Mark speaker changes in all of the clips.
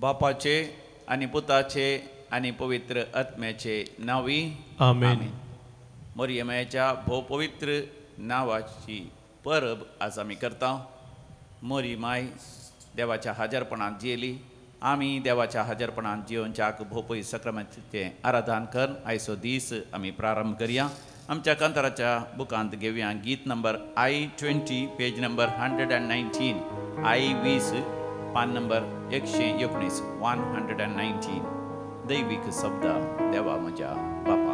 Speaker 1: बापाचे आनी पुताचे आनी पवित्र आत्म्याचे नांवी
Speaker 2: आमेन।
Speaker 1: मरियमाच्या भोव पवित्र नांवाची परब आज आमी करता। मरी माय देवाच्या हाजरपणांत जियेली, आमी देवाच्या हाजरपणांत जियोवच्याक भोव सक्रमाचें आराधन कर आयचो दीस आमी प्रारंभ करया। आमच्या कांताराच्या बुकांत घेवया गीत number I-20 page number 119, I-20 पान नंबर 119, 119। दैवीक शब्द देवा म्हज्या बापा।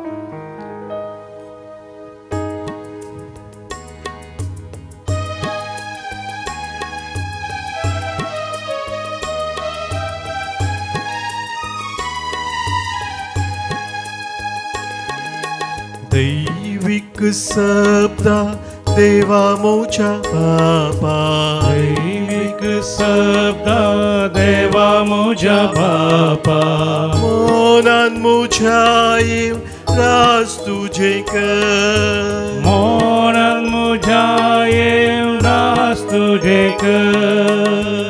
Speaker 2: दैविक शब्दा देवा मोच्या बापा,
Speaker 3: दैविक शब्दा देवा मोच्या बापा,
Speaker 2: मनान मोच्या येवन राज तुझे कर,
Speaker 3: मनान मोच्या येवन राज तुझे कर,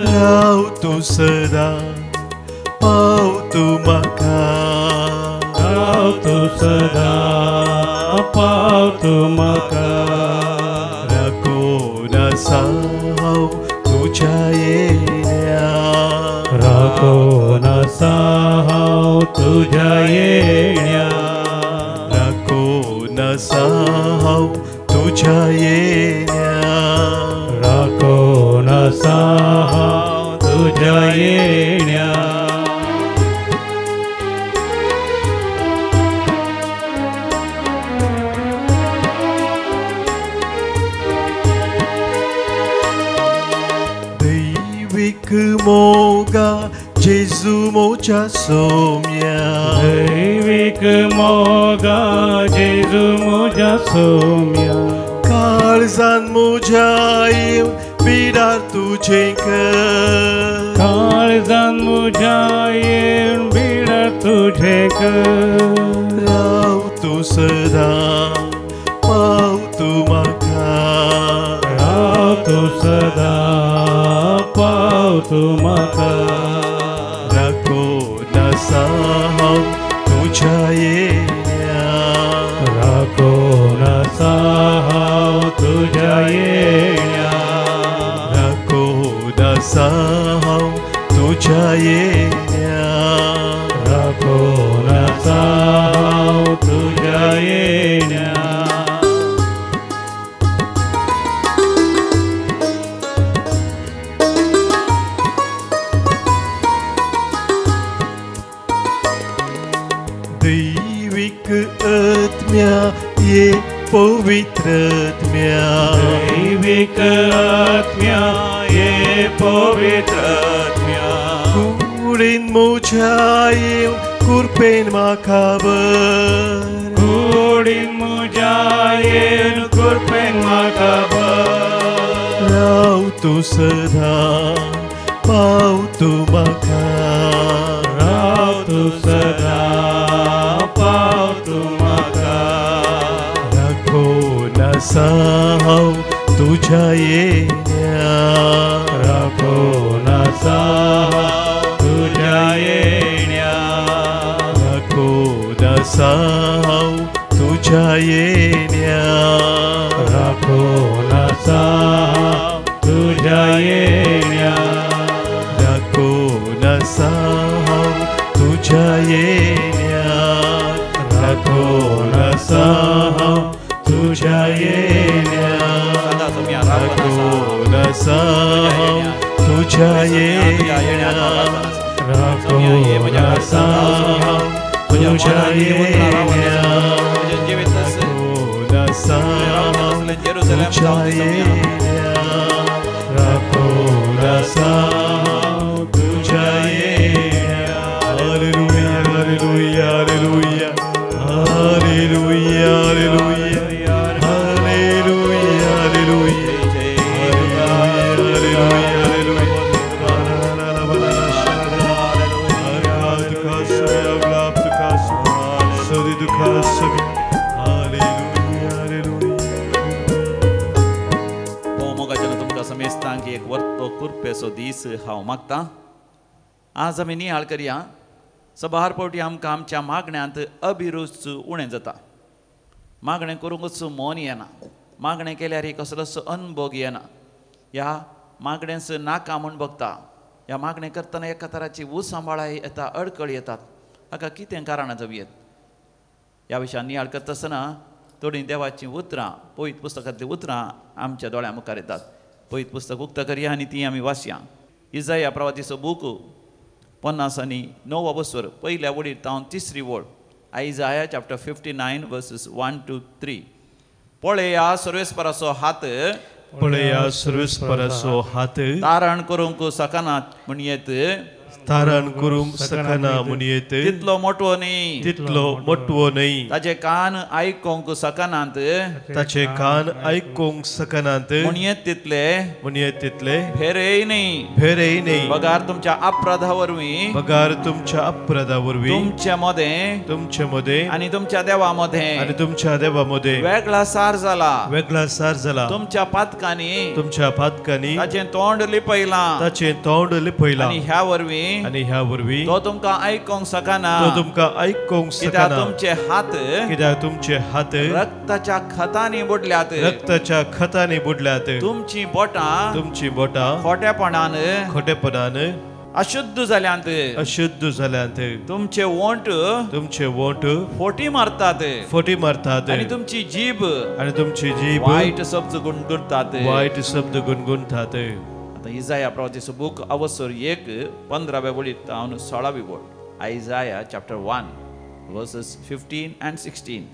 Speaker 2: राव तूं सदा पाव तूं म्हाका,
Speaker 3: राव तूं सदा पाव तूं म्हाका,
Speaker 2: राखून आसा हांव तुज्या येण्या,
Speaker 3: राखून आसा हांव तुज्या येण्या,
Speaker 2: राखून आसा हांव तुज्या येण्या,
Speaker 3: राखून आसा हांव तुज्या येण्या।
Speaker 2: मोगा जेजू मोच्या सोम्या,
Speaker 3: दैविक मोगा जेजू मोच्या सोम्या,
Speaker 2: काळजान म्हज्या येवन बिडार तुजें कर,
Speaker 3: काळजान म्हज्या येवन बिडार तुजें कर,
Speaker 2: राव तूं सदा पाव तूं म्हाका,
Speaker 3: राव तूं सदा पाव तूं म्हाका,
Speaker 2: राखून आसा हांव तुज्या येण्या,
Speaker 3: राखून आसा हांव तुज्या येण्या,
Speaker 2: राखून आसा हांव तुज्या येण्या,
Speaker 3: राखून आसा हांव तुज्या येण्या।
Speaker 2: दैविक आत्म्या ये पवित्र आत्म्या,
Speaker 3: दैविक आत्म्या ये पवित्र आत्म्या,
Speaker 2: कुडीन म्हज्या येवन कृपेन म्हाका भर,
Speaker 3: कुडीन म्हज्या येवन कृपेन म्हाका भर,
Speaker 2: राव तूं सदा पाव तूं म्हाका,
Speaker 3: राव तूं सदा पाव तूं म्हाका,
Speaker 2: राखून आसा हांव तुज्या येण्या,
Speaker 3: राखून आसा हांव तुज्या येण्या,
Speaker 2: राखून आसा हांव तुज्या येण्या,
Speaker 3: राखून आसा हांव तुज्या येण्या,
Speaker 2: राखून आसा हांव तुज्या येण्या, राखून आसा हांव तुज्या येण्या, राखून आसा हांव तुज्या येण्या,
Speaker 3: राखून आसा हांव तुज्या येण्या,
Speaker 2: राखून आसा हांव तुज्या येण्या, राखून आसा हांव तुज्या येण्या। Hallelujah, hallelujah, hallelujah, hallelujah, hallelujah, hallelujah, hallelujah, hallelujah,
Speaker 1: भोव मोगाच्यान तुमकां समेस्तांक एक वर्तो कुरपेचो दीस हांव मागतां। आज आमी नियाळ करया. सबार पावटी आमकां आमच्या मागण्यांत अभिरूच उणें जाता. मागणें करूंकच मन येना, मागणें केल्यार कसलोच अनभोग येना. ह्या मागणेंच नाका म्हूण बगता. ह्या मागणें करतना एका तराची उसांबाळाय येता, अडकळ येतात. हाका कितें कारणां जावं येत? ह्या विशयान नियाळ करता आसतना थोडीं देवाचीं उतरां, पवित्र पुस्तकांतलीं उतरां आमच्या दोळ्यां मुखार येतात. पवित्र पुस्तक उक्ता करया आनी तीं आमी वाचया. इजाया प्रवातीचो बूक 59 वसर पयल्या वडीर तावन तिसरी वळ. Isaiah chapter 59 verses 1 to 3. पळया सर्वेस्पराचो हात,
Speaker 2: पळया सर्वेस्पराचो हात
Speaker 1: तारण करूंक शकना म्हणयेत,
Speaker 2: तारण करूंक शकना म्हणयेत,
Speaker 1: तितलो मोटवो न्ही,
Speaker 2: तितलो मोटवो न्ही,
Speaker 1: ताचे कान आयकूंक शकनात,
Speaker 2: ताचे कान आयकूंक शकनात
Speaker 1: म्हणयेत तितले,
Speaker 2: म्हणयेत तितले
Speaker 1: भेरेय न्ही,
Speaker 2: भेरेय न्ही,
Speaker 1: बगार तुमच्या अपराधा वरवीं,
Speaker 2: बगार तुमच्या अपराधा वरवीं
Speaker 1: तुमचे मदें,
Speaker 2: तुमचे मदें
Speaker 1: आनी तुमच्या देवा मदें,
Speaker 2: आनी तुमच्या देवा मदें
Speaker 1: वेगळा सार जाला,
Speaker 2: वेगळा सार जाला.
Speaker 1: तुमच्या पातकांनी,
Speaker 2: तुमच्या पातकांनी
Speaker 1: ताचें तोंड लिपयलां,
Speaker 2: ताचें तोंड लिपयलां
Speaker 1: आनी ह्या वरवीं,
Speaker 2: आनी ह्या वरवीं
Speaker 1: तो तुमकां आयकूंक शकना,
Speaker 2: तो तुमकां आयकूंक शकना.
Speaker 1: कित्याक तुमचे हात,
Speaker 2: कित्याक तुमचे हात
Speaker 1: रक्ताच्या खतांनी बुडल्यात,
Speaker 2: रक्ताच्या खतांनी बुडल्यात.
Speaker 1: तुमची बोटां,
Speaker 2: तुमची बोटां
Speaker 1: खोटेपणान,
Speaker 2: खोटेपणान
Speaker 1: अशुद्ध जाल्यांत,
Speaker 2: अशुद्ध जाल्यांत.
Speaker 1: तुमचे ओंठ,
Speaker 2: तुमचे ओंठ
Speaker 1: फोटी मारतात,
Speaker 2: फोटी मारतात
Speaker 1: आनी तुमची जीभ,
Speaker 2: आनी तुमची जीभ
Speaker 1: वायट शब्द गुणगुणतात,
Speaker 2: वायट शब्द गुणगुणतात.
Speaker 1: आतां इजाया प्रवातीचो बूक अवसर 1 15व्या वळीर तावन 16वी वळ. Isaiah chapter 1 verses 15 and 16.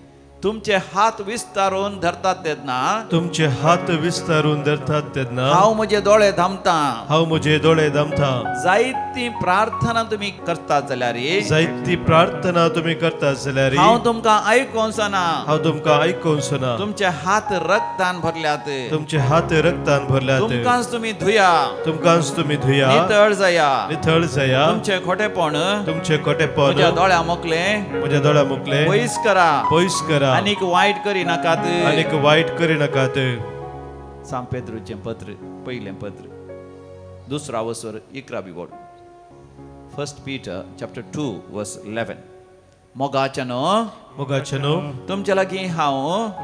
Speaker 1: तुमचे हात विस्तारून धरतात तेन्ना,
Speaker 2: तुमचे हात विस्तारून धरतात तेन्ना
Speaker 1: हांव म्हजे दोळे धांपता,
Speaker 2: हांव म्हजे दोळे धांपता.
Speaker 1: जायती प्रार्थना तुमी करतात जाल्यार,
Speaker 2: जायती प्रार्थना तुमी करतात जाल्यार
Speaker 1: हांव तुमकां आयकोवचोना,
Speaker 2: हांव तुमकां आयकोवचोना.
Speaker 1: तुमचे हात रक्तान भरल्यात,
Speaker 2: तुमचे हात रक्तान भरल्यात.
Speaker 1: तुमकांच तुमी धुया,
Speaker 2: तुमकांच तुमी धुया,
Speaker 1: नितळ जाया,
Speaker 2: नितळ जाया.
Speaker 1: तुमचे खोटेपण,
Speaker 2: तुमचे खोटेपण
Speaker 1: म्हज्या दोळ्या मोकले,
Speaker 2: म्हज्या दोळ्या मोकले
Speaker 1: पयस करा,
Speaker 2: पयस करा.
Speaker 1: आनीक वायट करी नाकात,
Speaker 2: आनीक वायट करी नाकात.
Speaker 1: सांत पेद्रूचें पत्र पयलें पत्र 2 वसर 11वी वळ. 1 Peter chapter 2 verse 11. मोगाच्यानो,
Speaker 2: मोगाच्यानो
Speaker 1: तुमचे लागीं हांव,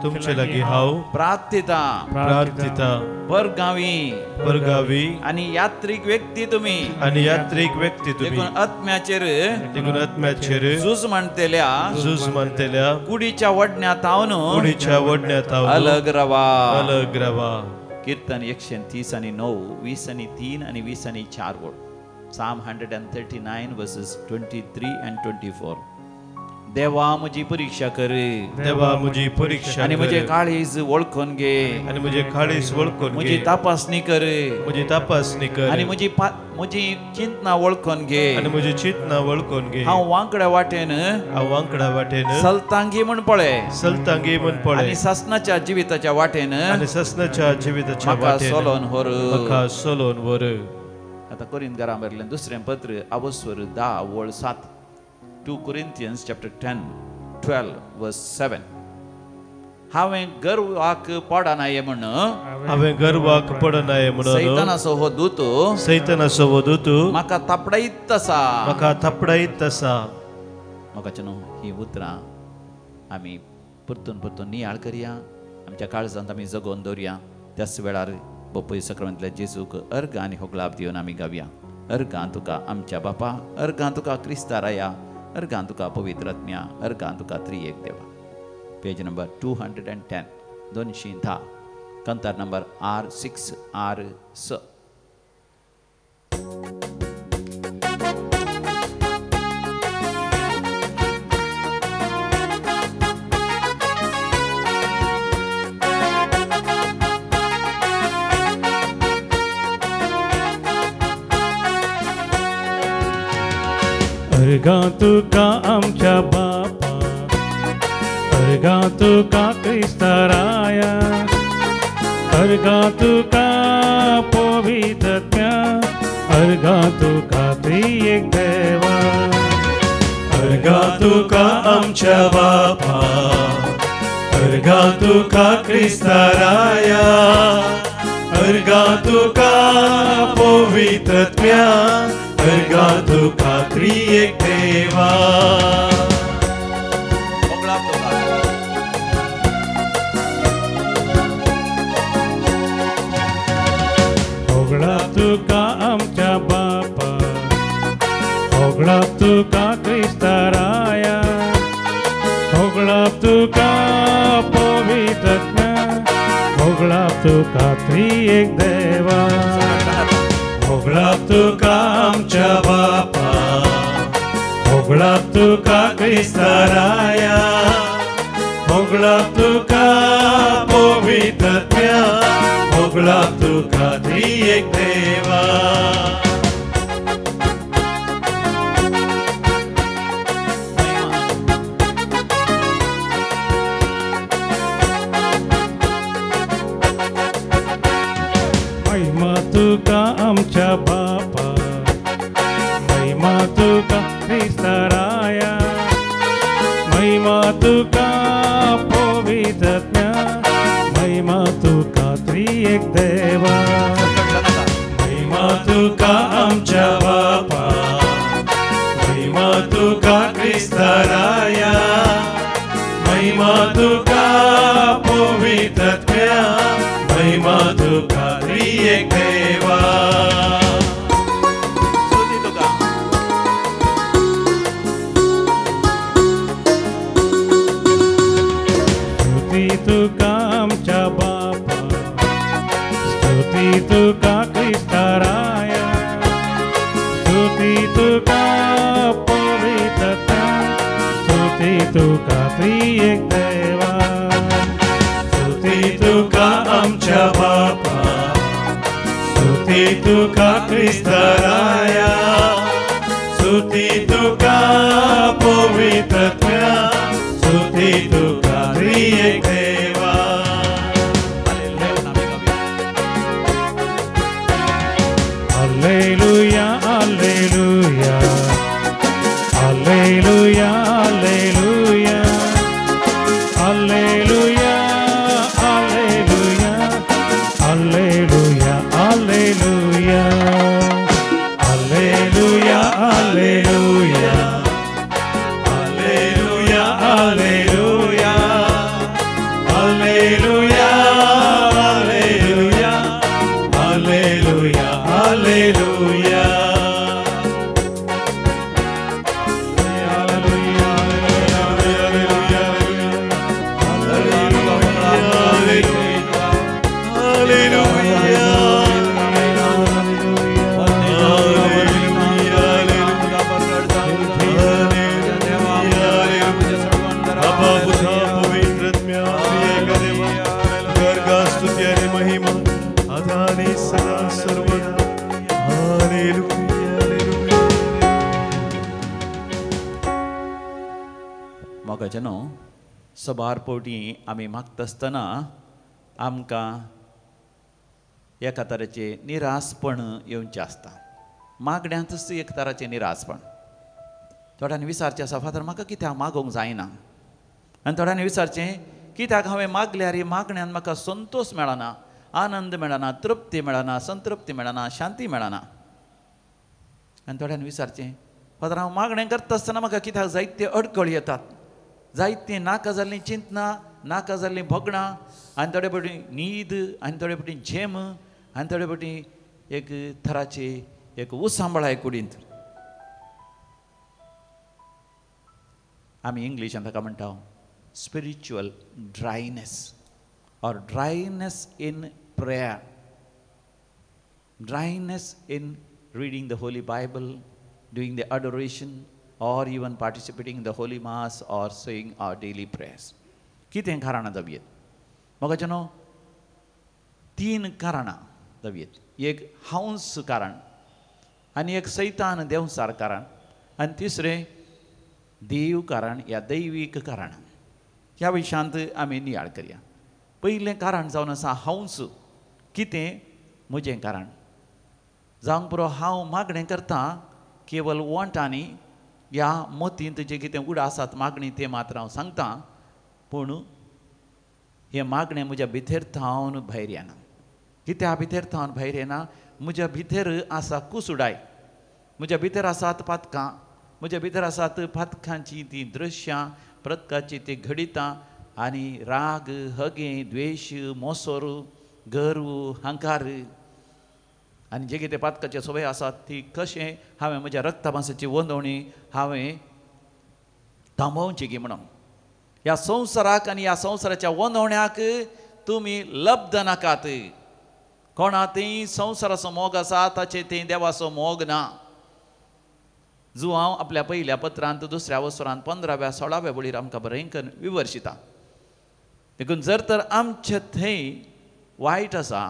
Speaker 2: तुमचे लागीं हांव
Speaker 1: प्रार्थिता,
Speaker 2: प्रार्थिता
Speaker 1: परगावी,
Speaker 2: परगावी
Speaker 1: आनी यात्रीक व्यक्ती तुमी,
Speaker 2: आनी यात्रीक व्यक्ती तुमी,
Speaker 1: देखून आत्म्याचेर,
Speaker 2: देखून आत्म्याचेर
Speaker 1: झूज मांडतेल्या,
Speaker 2: झूज मांडतेल्या
Speaker 1: कुडीच्या वडण्या तावन,
Speaker 2: कुडीच्या वडण्या तावन
Speaker 1: अलग रावा,
Speaker 2: अलग रावा.
Speaker 1: कीर्तन 130 आणि 9, 20 आणि 3 आणि 20 आणि 4 वळ. Psalm 139 verses 23 and 24. देवा म्हजी परीक्षा कर,
Speaker 2: देवा म्हजी परीक्षा
Speaker 1: आनी म्हजे काळीज वळखून घे,
Speaker 2: आनी म्हजे काळीज वळखून घे,
Speaker 1: म्हजी तपासणी कर,
Speaker 2: म्हजी तपासणी कर,
Speaker 1: आनी म्हजी म्हजी चिंतना वळखून घे,
Speaker 2: आनी म्हजी चिंतना वळखून घे.
Speaker 1: हांव वांकड्या वाटेन,
Speaker 2: हांव वांकड्या वाटेन
Speaker 1: सलतांगी म्हण पळय,
Speaker 2: सलतांगी म्हण पळय,
Speaker 1: आनी सासनाच्या जिविताच्या वाटेन,
Speaker 2: आनी सासनाच्या जिविताच्या वाटेन
Speaker 1: म्हाका सोलोवन व्हर,
Speaker 2: म्हाका सोलोवन व्हर.
Speaker 1: आतां कोरिंत घरां बरयल्लें दुसरें पत्र अवस्वर 10 वळ 7. 2 Corinthians chapter 10 12 verse 7. हांवें गर्वाक पडनाये म्हण,
Speaker 2: हांवें गर्वाक पडनाये म्हणून
Speaker 1: सैतानाचो हो दूत,
Speaker 2: सैतानाचो हो दूत
Speaker 1: म्हाका थापडायत आसा,
Speaker 2: म्हाका थापडायत आसा.
Speaker 1: म्हाका न्हू ही उतरां आमी परतून परतून नियाळ करया, आमच्या काळजांत आमी जगोवन दवरया. त्याच वेळार बापूय सक्रमेंतल्या जेजूक अर्घ आनी होगलाप दिवन आमी गावया. अर्घां तुका आमच्या बापा, अर्घां तुका क्रिस्ता राया, अर्घां तुका पवित्र आत्म्या, अर्घां तुका त्रिएक देवा. पेज नंबर 210, 210, कंतार नंबर R6 R6.
Speaker 3: अर्घां तुका आमच्या बापा, अर्घां तुका क्रिस्ताराया, अर्घां तुका पवित्रत्म्या, अर्घां तुका त्रिएक देवा.
Speaker 2: अर्घां तुका आमच्या बापा, अर्घां तुका क्रिस्ताराया, अर्घां तुका पवित्रत्म्या, अर्गा तुका त्रिएक देवा.
Speaker 3: होगळा तुका आमच्या बापा, होगळा तुका क्रिस्ताराया, होगळा तुका पवित्रत्म्या, होगळा तुका त्रिएक देवा.
Speaker 2: होगळा तुका आमच्या बापा, होगळा तुका क्रिस्ताराया, होगळा तुका पवित्रत्म्या, होगळा तुका त्रिएक देवा.
Speaker 3: महिमा तुका आमच्या बापा, महिमा तुका क्रिस्ताराया, महिमा तुका पवित्रत्म्या, महिमा तुका त्रिएक देवा.
Speaker 2: महिमा तुका आमच्या बापा, महिमा तुका क्रिस्ताराया, महिमा तुका पवित्रत्म्या, महिमा तुका त्रिएक देवा.
Speaker 1: स्तुती तुका.
Speaker 3: स्तुती तुका आमच्या बापा, स्तुती तुका क्रिस्ताराया, स्तुती तुका पवित्रत्म्या, स्तुती तुका त्रिएक देवा.
Speaker 2: स्तुती तुका आमच्या बापा, स्तुती तुका क्रिस्ताराया, स्तुती तुका पवित्रत्म्या, स्तुती तुका त्रिएक देवा.
Speaker 3: Alleluia, alleluia, alleluia, alleluia, alleluia, alleluia, alleluia, alleluia,
Speaker 2: alleluia, alleluia, alleluia, alleluia, alleluia, alleluia, alleluia, alleluia.
Speaker 1: मोगाच्यानो, सबार पवटी आमी मागता आसतना आमकां एका तरेचें निरासपण येवचें आसता. मागण्यांतच एक तराचें निरासपण. थोड्यांनी विचारचें आसा, फादर म्हाका कित्याक मागोवंक जायना? आनी थोड्यांनी विचारचें, कित्याक हांवें मागल्यार मागण्यान म्हाका संतोश मेळना, आनंद मेळना, तृप्ती मेळना, संतृप्ती मेळना, शांती मेळना. आनी थोड्यांनी विचारचें, फादर हांव मागणें करता आसतना म्हाका कित्याक जायते अडकळ येतात, जायतीं नाका जाल्लीं चिंतनां, नाका जाल्लीं भोगणां, आनी थोडे फावटी न्हीद, आनी थोडे फावटी झेम, आनी थोडे फावटी एक थराची एक उसांबळाय कुडींत. आमी इंग्लिशान ताका म्हणटा spiritual dryness or dryness in prayer, dryness in reading the Holy Bible, doing the adoration, or even participating in the Holy Mass or saying our daily prayers. कितें कारणां जावयेत? मोगाच्यानो, तीन कारणां जावयेत. एक हांस कारण, आनी एक सैतान देंवचार कारण, आनी तिसरें देव कारण या दैवीक कारण. ह्या विशयांत आमी नियाळ करया. पयलें कारण जावन आसा हांस. कितें म्हजें कारण जावंक पुरो, हांव मागणें करतां केवल वोंटांनी ह्या मतींत जें कितें उडा आसात मागणी तें मात्र हांव सांगता, पूण हें मागणें म्हज्या भितर थावन भायर येना. कित्या भितर थावन भायर येना? म्हज्या भितर आसा कुसुडाय, म्हज्या भितर आसात पातकां, म्हज्या भितर आसात पातकांची तीं दृश्यां, प्रतकाची तीं घडितां आनी राग, हगे, द्वेश, मोसोर, गर्व, हंकार आनी जे कितें पातकाचे सवय आसात ती कशें हांवें म्हज्या रक्तमासाची वंदवणी हांवें थांबोवची की म्हणून ह्या संवसाराक आनी ह्या संवसाराच्या वंदवण्याक तुमी लब्ध नाकात. कोणा थंय संवसाराचो मोग आसा ताचे थंय देवाचो मोग ना. जुआंव आपल्या पयल्या पत्रांत दुसऱ्या वसरांत 15व्या 16व्या वळीर आमकां बरें करून विवर्शिता. देखून जर तर आमचे थंय वायट आसा,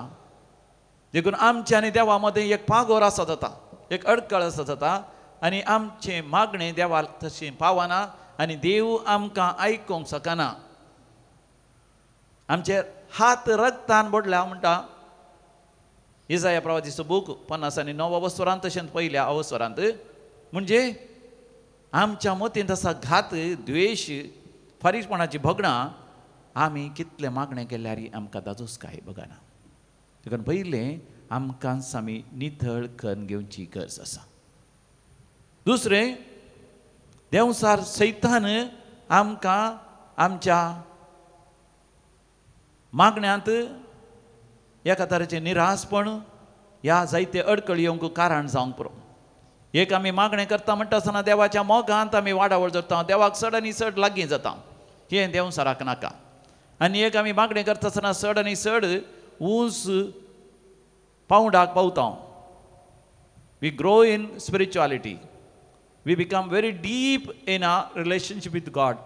Speaker 1: देखून आमचे आनी देवा मदें एक पागोर आसा जाता, एक अडकळ आसा जाता आनी आमचें मागणें देवा तशें पावना आनी देव आमकां आयकूंक शकना. आमचे हात रक्तान बोडल्या म्हणटा इजाया प्रवादीचो बूक 59 वसरांत तशेंच पयल्या अवसरांत. म्हणजे आमच्या मतींत आसा घात, द्वेश, फारीकपणाची भगणां. आमी कितलें मागणें केल्यार आमकां दादोस काय बगना. देखून पयलें आमकां आमी नितळ करून घेवची गरज आसा. दुसरें, देंवसार सैतान आमकां आमच्या मागण्यांत एका तरेचें निरासपण ह्या जायते अडकळी येवंक कारण जावंक पुरो. एक आमी मागणें करता म्हणटा आसतना देवाच्या मोगांत आमी वाडावळ जाता, देवाक चड आनी चड लागीं जाता, हें देंवसाराक नाका. आनी एक आमी मागणें करता आसतना चड आनी चड उंच पावंडाक पावता. We grow in spirituality, we become very deep in our relationship with God.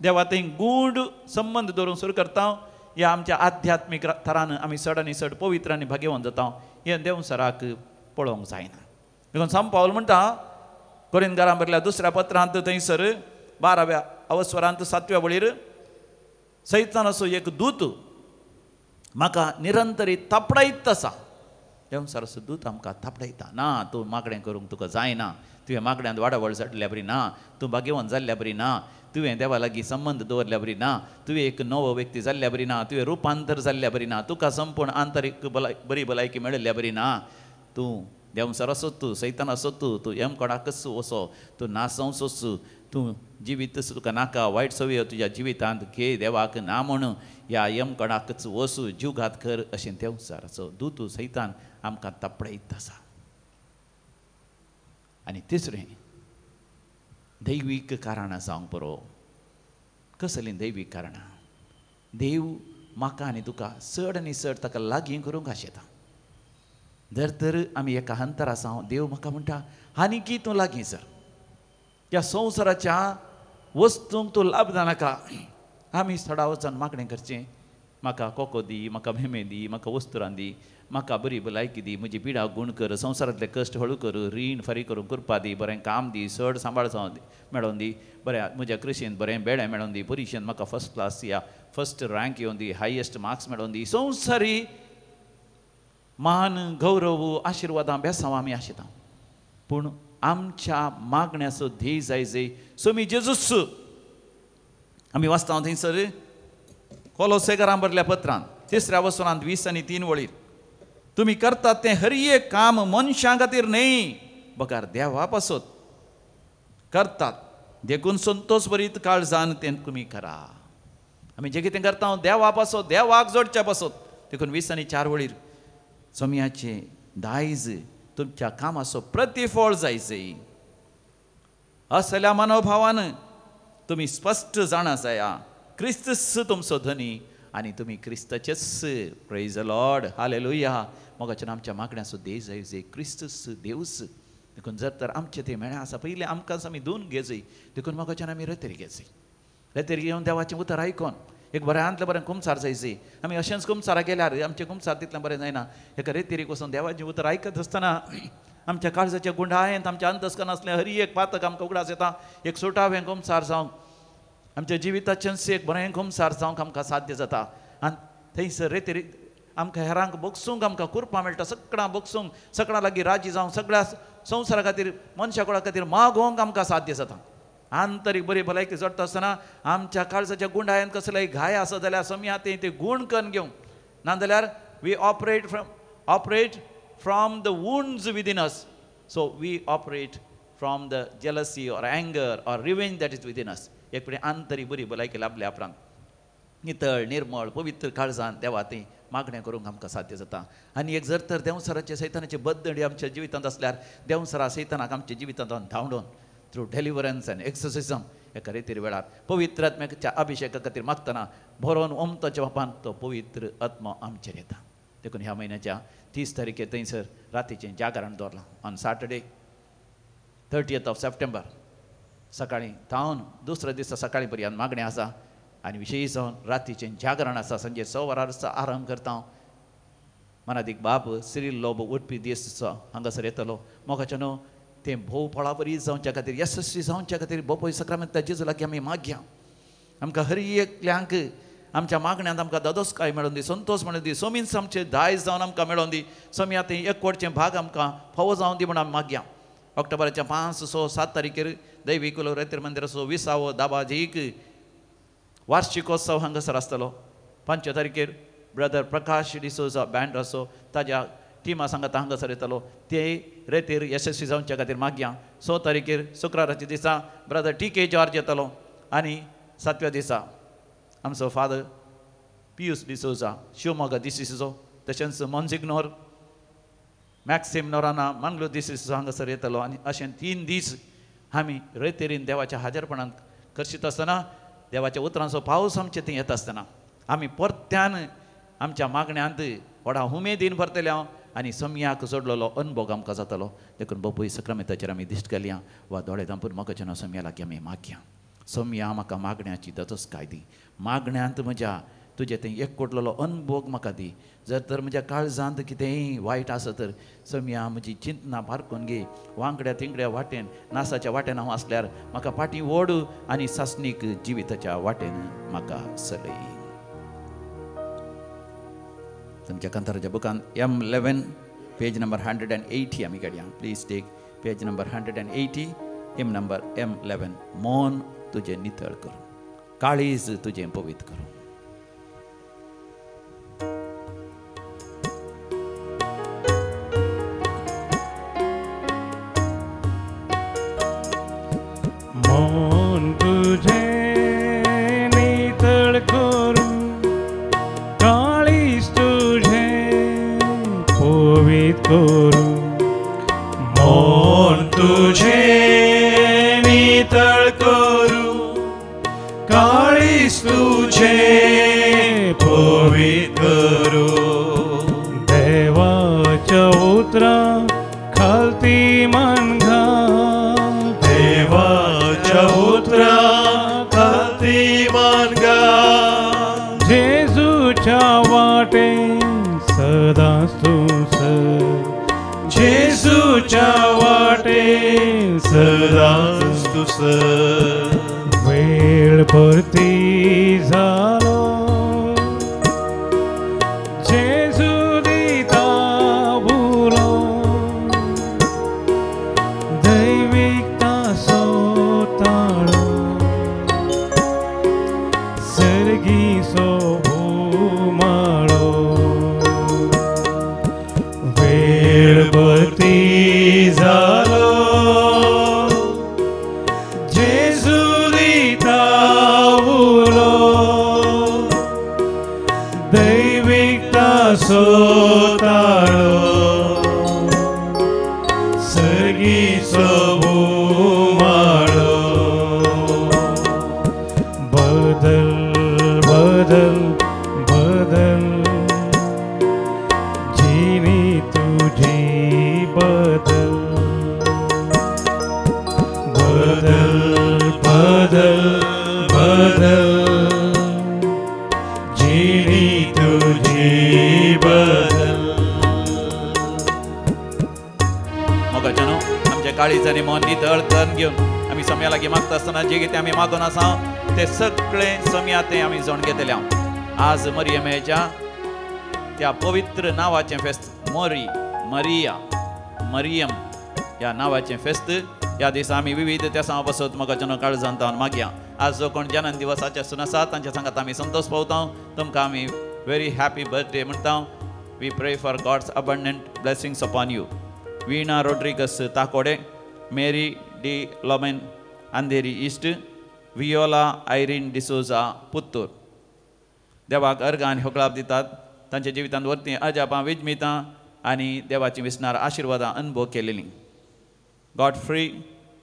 Speaker 1: देवा थंय गूढ संबंद दवरूंक सुरू करता. ह्या आमच्या आध्यात्मीक थरान आमी चड आनी चड पवित्र आनी भाग्यवंत जाता. हें देंवसाराक पळोवंक जायना. देखून सांत पावल म्हणटा कोरिंथकारां बरयल्या दुसऱ्या पत्रांत थंयसर 12व्या अवस्वरांत 7व्या वळीर, सैतानाचो एक दूत म्हाका निरंतरी थापडायत आसा. देंवसाराचो दूत आमकां थापडायता, ना तूं मागणें करूंक तुका जायना, तुवें मागण्यांत वाडावळ जाल्ल्या बरी ना, तूं भाग्यवंत जाल्ल्या बरी ना, तुवें देवा लागीं संबंद दवरल्या बरी ना, तुवें एक नवो व्यक्ती जाल्ल्या बरी ना, तुवें रुपांतर जाल्ल्या बरी ना, तुका संपूर्ण आंतरीक बरी भलायकी मेळिल्ल्या बरी ना, तूं देंवसार आसत, तूं सैतान आसत, तूं यम कोणाकच वचो, तूं नासोवचोच, तूं जिवीत तुका नाका, वायट सवयो तुज्या जिवितांत घे, देवाक ना म्हण ह्या यम कोणाकच वचू, जीवघात कर अशें देंवसाराचो दूत सैतान आमकां तापडायत आसा. आनी तिसरें, दैवीक कारणां जावंक पुरो. कसलीं दैवीक कारणां? देव म्हाका आनी तुका चड आनी चड ताका लागीं करूंक आशेता. जर तर आमी एका हंतर आसा, देव म्हाका म्हणटा आनीकी तूं लागीं सर, ह्या संवसाराच्या वस्तूंक तूं लाभ नाका. आमी थोडा वचून मागणें करचें, म्हाका कोको दी, म्हाका भेमे दी, म्हाका वस्तुरां दी, म्हाका बरी भलायकी दी, म्हजी पिडा गूण कर, संवसारांतले कश्ट हळू कर, रीण फारीक करूंक कृपा दी, बरें काम दी, चड सांबाळ जावं दी मेळोवन दी, बरें म्हज्या कृशींत बरें बेडे मेळोवन दी, परिशेंत म्हाका फर्स्ट क्लास या फर्स्ट रँक येवन दी, हायेस्ट मार्क्स मेळोवन दी. संवसारी मान, गौरव, आशिर्वादां, बेसांव आमी आशिता. पूण आमच्या मागण्याचो ध्येय जाय जय सोमी जेजूस. आमी वाचता थंयसर कोलोसेकारां बरल्या पत्रांत 3ऱ्या वसनांत 20 आनी 3 वळीर, तुमी करतात तें हर एक काम मनशां खातीर न्हय बगर देवा पासत करतात, देखून संतोष भरीत काळजान तें तुमी करा. आमी जें कितें करता देवा पासत, देवाक जोडच्या पासत. देखून 20 आनी 4 वळीर सोमयाचें दायज तुमच्या कामाचो प्रतिफळ जायचें. असल्या मनोभावान तुमी स्पश्ट जाणा जाया, क्रिस्तस तुमचो धनी आनी तुमी क्रिस्ताचेच. Praise the Lord, hallelujah. मोगाच्यान आमच्या मागण्याचो देव जाय क्रिस्तस देवस. देखून जर तर आमचें तें मेळ्ळें आसा, पयलीं आमकां आमी दोन घेजय. देखून मोगाच्यान आमी रेतेर घेजय, रेतेर घेवन देवाचें उतर आयकोन एक बऱ्यांतलें बरें कुमसार जायचें. आमी अशेंच कुमसारा गेल्यार आमचें कुमसार तितलें बरें जायना. एका रेतेरीक वचून देवाचें उतर आयकत आसतना आमच्या काळजाच्या गुंडायेंत, आमच्या अंतस्कन आसलें हरी एक पातक आमकां उगडास येता. एक सुटावें कुमसार जावंक, आमच्या जिविताचेंच एक बरें कुमसार जावंक आमकां साध्य जाता. आनी थंयसर रेतेरी आमकां हेरांक बोगसूंक आमकां कुरपां मेळटा, सगळ्यां बोगसूंक, सगळ्यां लागीं राजी जावंक, सगळ्या संवसारा खातीर, मनशा कुळा खातीर मागोवंक आमकां साध्य जाता. आंतरीक बरी भलायकी जोडटा आसतना आमच्या काळजाच्या गुंडायेन कसलेय घाय आसा जाल्यार समया ते ते गूण करून घेवंक, नाजाल्यार we operate from the wounds within us. So we operate from the jealousy or anger or revenge that is within us. एक फुडें आंतरी बरी भलायकी लाभल्या उपरांत नितळ निर्मळ पवित्र काळजान देवा ती मागणें करूंक आमकां साध्य जाता. आनी एक जर तर देंवसराचे सैतानाचे बद्दडी आमच्या जिवितांत आसल्यार देंवसरा सैतानाक आमच्या जिवितांत धांवडोवन थ्रू डेलिवरन्स आनी एक्सोसिजम एका रेतीर वेळार पवित्र आत्म्याच्या अभिशेका खातीर मागतना भरोन ओमताच्या बापान तो पवित्र आत्मो आमचेर येता. देखून ह्या म्हयन्याच्या 30 तारखेर थंयसर रातीचें जागरण दवरलां on Saturday 30th of September सकाळीं थावन दुसऱ्या दिसा सकाळीं पर्यंत मागणें आसा आनी विशेश जावन रातीचें जागरण आसा. सांजे 6 वरार आराम करता हांव. मनादीक बाब सिरील लोबो उठपी दीस हांगासर येतलो. मोगाच्या न्हू तें भोव फळावरी जावच्या खातीर येसस्वी जावच्या खातीर बोपोय सक्रामेंत जेजू लागीं आमी मागया. आमकां हर एकल्यांक आमच्या मागण्यांत आमकां दादोसकाय मेळोन दी, संतोश मेळोन दी, सोमीन्स आमचे दायज जावन आमकां मेळोन दी, सोमी आतां एकवटचें भाग आमकां फावो जावन दी म्हूण आमी मागया. ऑक्टोबराच्या 5, 6, 7 तारखेर दैवी कुलो रेतीर मंदिराचो 20वो दाबाजीक वार्षिकोत्सव हांगासर आसतलो. 5 तारखेर ब्रदर प्रकाश डिसोजा बँड आसो ताज्या टिमा सांगाता हांगासर येतलो. ते रेतीर यशस्वी जावच्या खातीर मागया. 6 तारखेर शुक्राराच्या दिसा ब्रदर टी.के. जॉर्ज येतलो आनी 7व्या दिसा आमचो फादर पियूस डिसोजा शिवमोगा दिसिसो तशेंच मोन्सिग्नोर मॅक्सिम नोराना मांगलो दिसिसो हांगासर येतलो. आनी अशें 3 दीस आमी रेतीरीन देवाच्या हाजरपणांत करशीत आसतना देवाच्या उतरांचो पावस आमचे थंय येता आसतना आमी परत्यान आमच्या मागण्यांत व्हडा उमेदीन भरतले हांव आनी समयाक जोडलेलो अनभोग आमकां जातलो. देखून बापूय सक्रामेंताचेर आमी दिश्ट घालया वा दोळे धांपून मोगाच्या नांव समया लागीं आमी मागया. समया म्हाका मागण्याची दतस्काय दी, मागण्यांत म्हज्या तुजें थंय एकवटलेलो अनभोग म्हाका दी. जर तर म्हज्या काळजांत कितेंय वायट आसत तर समया म्हजी चिंतना पारखून घे. वांकड्या तिंकड्या वाटेन नासाच्या वाटेन हांव आसल्यार म्हाका फाटीं ओड आनी सासणीक जिविताच्या वाटेन म्हाका चलय. तुमच्या कांताराच्या बुकान M11 page number 180 आमी काडया. Please take page number 180 hymn number M11. मन तुजें नितळ करूं, काळीज तुजें पवित्र करूं.
Speaker 2: मन तुझें नितळ करूं, काळीज तुझें पवित्र करूं. मन तुझें नितळ करूं, काळीज तुझें पवित्र करूं. देवाच्या उतरां खालती मन घाल, देवाच्या उतरां खालती मन घाल. जेजूच्या वाटेन सदांच तूं सर, जेजूच्या वाटेन सदांच तूं सर. वेळ परती जालो, जेजू दिता उलो, दैवीक तासो ताळो, सर्गीचो भुमाळो. वेळ परती जालो, जेजू दिता उलो, दैवीक तासो ताळो, सर्गीचो भुमाळो. बदल बदल बदल जिनी तुझी बदल, बदल बदल बदल जिनी तुझी बदल.
Speaker 1: मोगाच्या न्हू आमच्या काळीज आनी मन नितळ करून घेवन आमी समया लागीं मागता आसतना जे कितें आमी मागून आसा ते सगळें समया तें आमी जोण घेतले. आज मरियमेच्या त्या पवित्र नांवाचें फेस्त, मोरी मरिया मरियम ह्या नांवाचें फेस्त. ह्या दिसा आमी विविध त्या बसत मोगाच्या न्हू काळजांत तावन मागया. आज जो कोण जन्म दिवसाचे आसून आसा तांच्या सांगात आमी संतोश पावता. तुमकां आमी व्हेरी हॅपी बर्थडे म्हणटा. We pray for God's abundant blessings upon you. Veena Rodrigues Takode, Mary D Lomen Andheri east, Viola Irene D'Souza Puttur. देवाक अर्गां आनी होगळाप दितात तांच्या जिवितांत वरतीं अजापां विजमितां आनी देवाची विसनार आशिर्वादां अनुभव केलेलीं. गॉडफ्री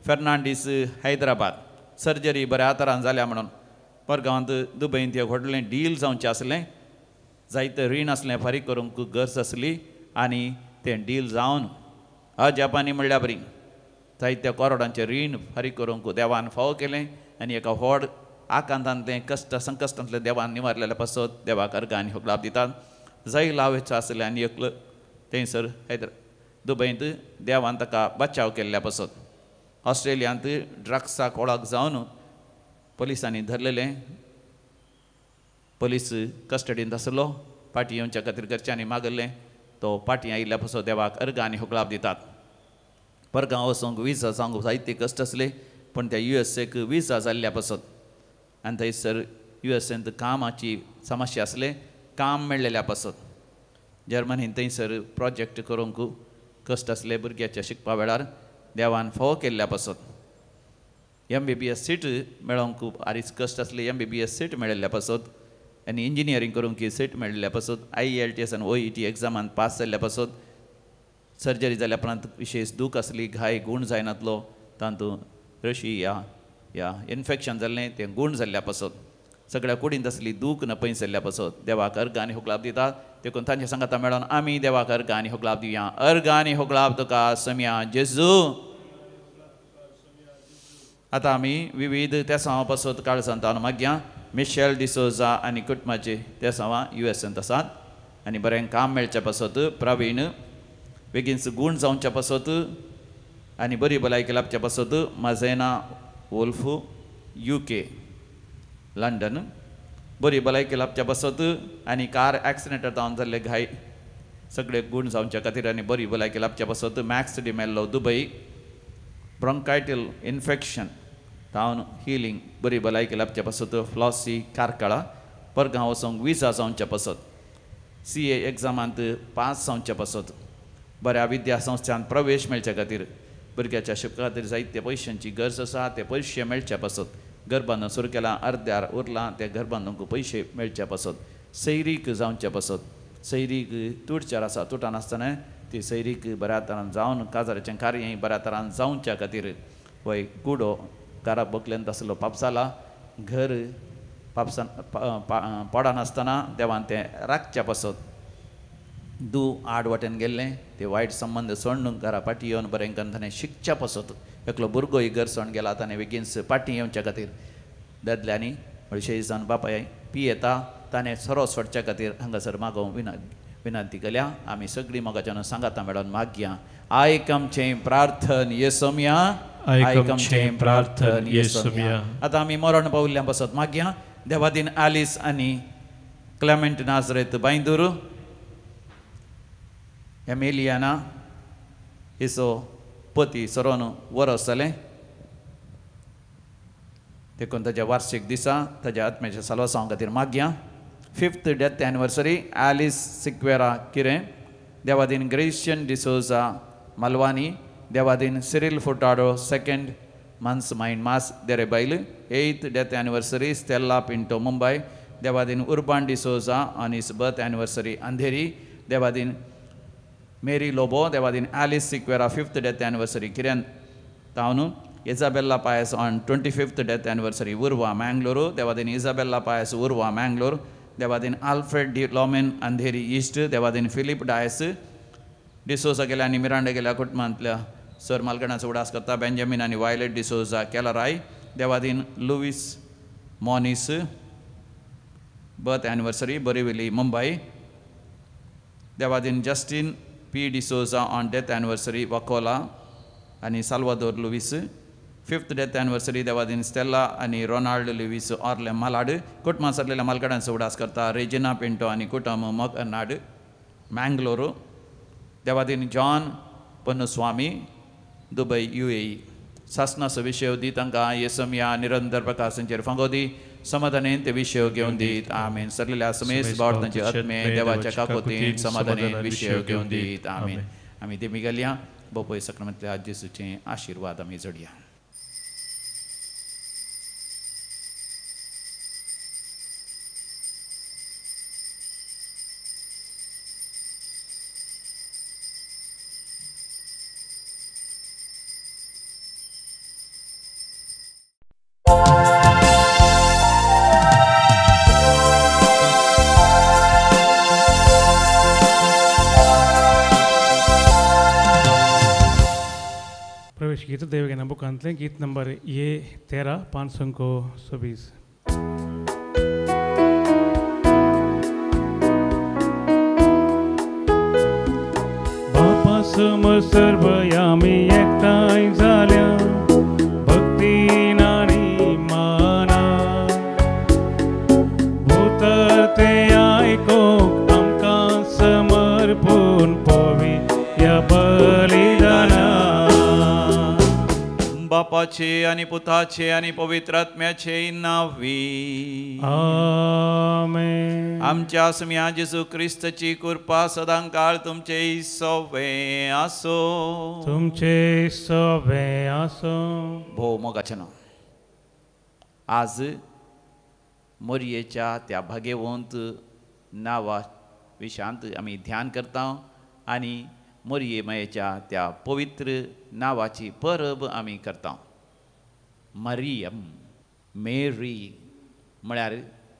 Speaker 1: फेर्नांडीस हैदराबाद, सर्जरी बऱ्या तरान जाल्या म्हणून परगांवांत दुबयंत एक व्हडलें डील जावचें आसलें, जायते रीण आसलें फारीक करूंक गरज आसली आनी तें डील जावन अजापांनी म्हणल्या बरी जायत्या करोडांचें रीण फारीक करूंक देवान फावो केलें आनी एका व्हड आकांतांतलें कश्ट संकश्टांतलें देवान निवारलेल्या पासत देवाक अर्गां आनी होगडाप दितात. जाय लावेचो आसलें आनी एकलो थंयसर हैदरा दुबयंत देवान ताका बचाव केल्ल्या पासत. ऑस्ट्रेलियांत ड्रग्साक वळख जावन पोलिसांनी धरलेलें, पोलीस कस्टडींत आसलो, पाटी येवच्या खातीर घरच्यांनी मागल्लें, तो पाटी आयिल्ल्या पासत देवाक अर्गां आनी होगडाप दितात. परगांव वचूंक विजा जावंक जायते कश्ट आसले पूण त्या युएसएक विजा जाल्ल्या पासत आनी थंयसर युएसएंत कामाची समस्या आसले, काम मेळ्ळेल्या पासत. जर्मनीन थंयसर प्रोजेक्ट करूंक कश्ट आसले भुरग्याच्या शिकपा वेळार देवान फावो केल्ल्या पासत. MBBS seat मेळोवंक आरीच कश्ट आसले, MBBS seat मेळिल्ल्या पासत आनी इंजिनियरींग करूंक सीट मेळिल्ल्या पासत, IELTS आनी OET एग्जामान पास जाल्ल्या पासत. सर्जरी जाल्या उपरांत विशेश दूख आसली, घाय गूण जायनातलो, तातूंत रशी या या इन्फेक्शन जाल्लें तें गूण जाल्ल्या पासत, सगळ्या कुडींत आसली दूख नपयस जाल्ल्या पासत देवाक अर्गां आनी होगडाप दितात. देखून तांच्या सांगाता मेळोन आमी देवाक अर्गां आनी होगडाप दिवया. अर्गां आनी होगडाप तुका सम्या जेजू. आतां आमी विविध तेसांवा पासत काळजांत मागया. मिशेल डिसोजा आनी कुटुंबाचे तेसांवां युएसएंत आसात आनी बरें काम मेळच्या पासत, प्रवीण बेगीन गूण जावच्या पासत आनी बरी भलायकी लाबच्या पासत, माजेना वोल्फ UK London बरी भलायकी लाबच्या पासत आनी कार एक्सिडेंट जावन जाल्ले घाय सगळे गूण जावच्या खातीर आनी बरी भलायकी लाबच्या पासत, Max D'Mello Dubai bronchital infection तावन हिलींग बरी भलायकी लाबच्या पासत, फ्लॉसी कारकळा परगांव वचूंक विजा जावच्या पासत, CA एग्जामांत पास जावच्या पासत, बऱ्या विद्या संस्थांत प्रवेश मेळच्या खातीर, भुरग्याच्या शिकपा खातीर जायते पयशांची गरज आसा ते पयशे मेळच्या पासत, घर बांदून सुरू केलां अर्द्यार उरलां ते घर बांदूंक पयशे मेळच्या पासत, सैरीक जावच्या पासत, सैरीक तुटचार आसा तुटान आसतना ती सैरीक बऱ्या तरान जावन काजाराचें कार्य बऱ्या तरान जावच्या खातीर, वय कुडो घरा बोकलेंत आसलो पापसाला घर पापसान पडनासतना देवान तें राखच्या पासत, दू आड वाटेन गेल्लें ते वायट संबंद सोडून घरा पाटी येवन बरें करून ताणें शिकच्या पासत, एकलो भुरगोय घर सोडून गेला ताणें बेगीन पाटी येवच्या खातीर दादल्यांनी विशेश जावन बापाय पियेता ताणें सोरो सोडच्या खातीर हांगासर मागोवंक विनंती केल्या. आमी सगळीं मोगाच्यान सांगाता मेळोन मागया. आयक आमचें प्रार्थन येसोमया, आयक आमचें प्रार्थन येसोमया. आतां आमी मरण पावल्ल्या पासत मागया. देवादीन आलिस आनी क्लेमेंट नाजरेत बांयदूर, एमिलियाना हिचो पती सरोन वरस जालें देखून ताज्या वार्षिक दिसा ताज्या आत्म्याच्या साल्वासांव खातीर मागया. 5th death anniversary Alice Sequeira किरें, देवादीन ग्रेशियन डिसोजा मालवानी, देवादीन सिरील फुटाडो सेकंड मान्स मायन मास देरेबैल, 8th death anniversary Stella Pinto Mumbai, Devadin Urban D'Souza on his birth anniversary Andheri, Devadin Mary Lobo, Devadin Alice Sequeira 5th death anniversary Kiran तावनू, Isabella Paes on 25th death anniversary Urwa Mangalore, Devadin Isabella Paes Urwa Mangalore, Devadin Alfred D Lomen Andheri east, Devadin Philip Dias D'Souza गेल्या आनी मिरांडा गेल्या कुटुंबांतल्या sir मालगणाचो उडास करता, बेंजामीन आनी वायलेट डिसोजा केलाराय, देवादीन Louis Moniz birth anniversary Borivali Mumbai, देवादीन Justin P D'Souza on death anniversary Vakola आनी Salvador Luis, 5th death anniversary Devadin Stella आनी रोनाल्ड लुवीस ऑर्ले मालाड, कुटुंबां सरलेल्या मालगडांचो उडास करता, रेजिना पिंटो आनी कुटुंब मगनाड मँगलोरू, Devadin John Ponnuswamy Dubai UAE. सासनाचो विशय दी तांकां येसमया निरंतर प्रकाशांचेर फांगो दी, समाधानेन ते विशय घेवन दीत आमेन. सरलेल्या समेस्त बावड तांचे आत्मे देवाच्या काकोतीन समाधानेन विशय घेवन दीत आमेन. आमी ते मिगलया. भोव सक्रामेंतल्या जेजूचे आशिर्वाद आमी जोडया.
Speaker 2: गीत देवगेना बुकांतलें गीत नंबर ये 13 526. बापा समर सर्व आमी एकठांय जाल्या भक्तीन आनी माना भोतर ते आयकूंक आमकां समर्पून पोवी ह्या बलिदाना.
Speaker 1: बापाचे आनी पुताचे आनी पवित्र आत्म्याचे नांवी
Speaker 2: आमेन.
Speaker 1: आमच्या सुम्या जेजू क्रिस्तची कृपा सदांकाळ तुमचे सोवे आसो.
Speaker 2: तुमचे सोवे आसो.
Speaker 1: भोव मोगाचें नांव आज मोरयेच्या त्या भागेवंत नांवा विशांत आमी ध्यान करता आनी मोरये मायेच्या त्या पवित्र नांवाची परब आमी करता. मरियम मेरी म्हळ्यार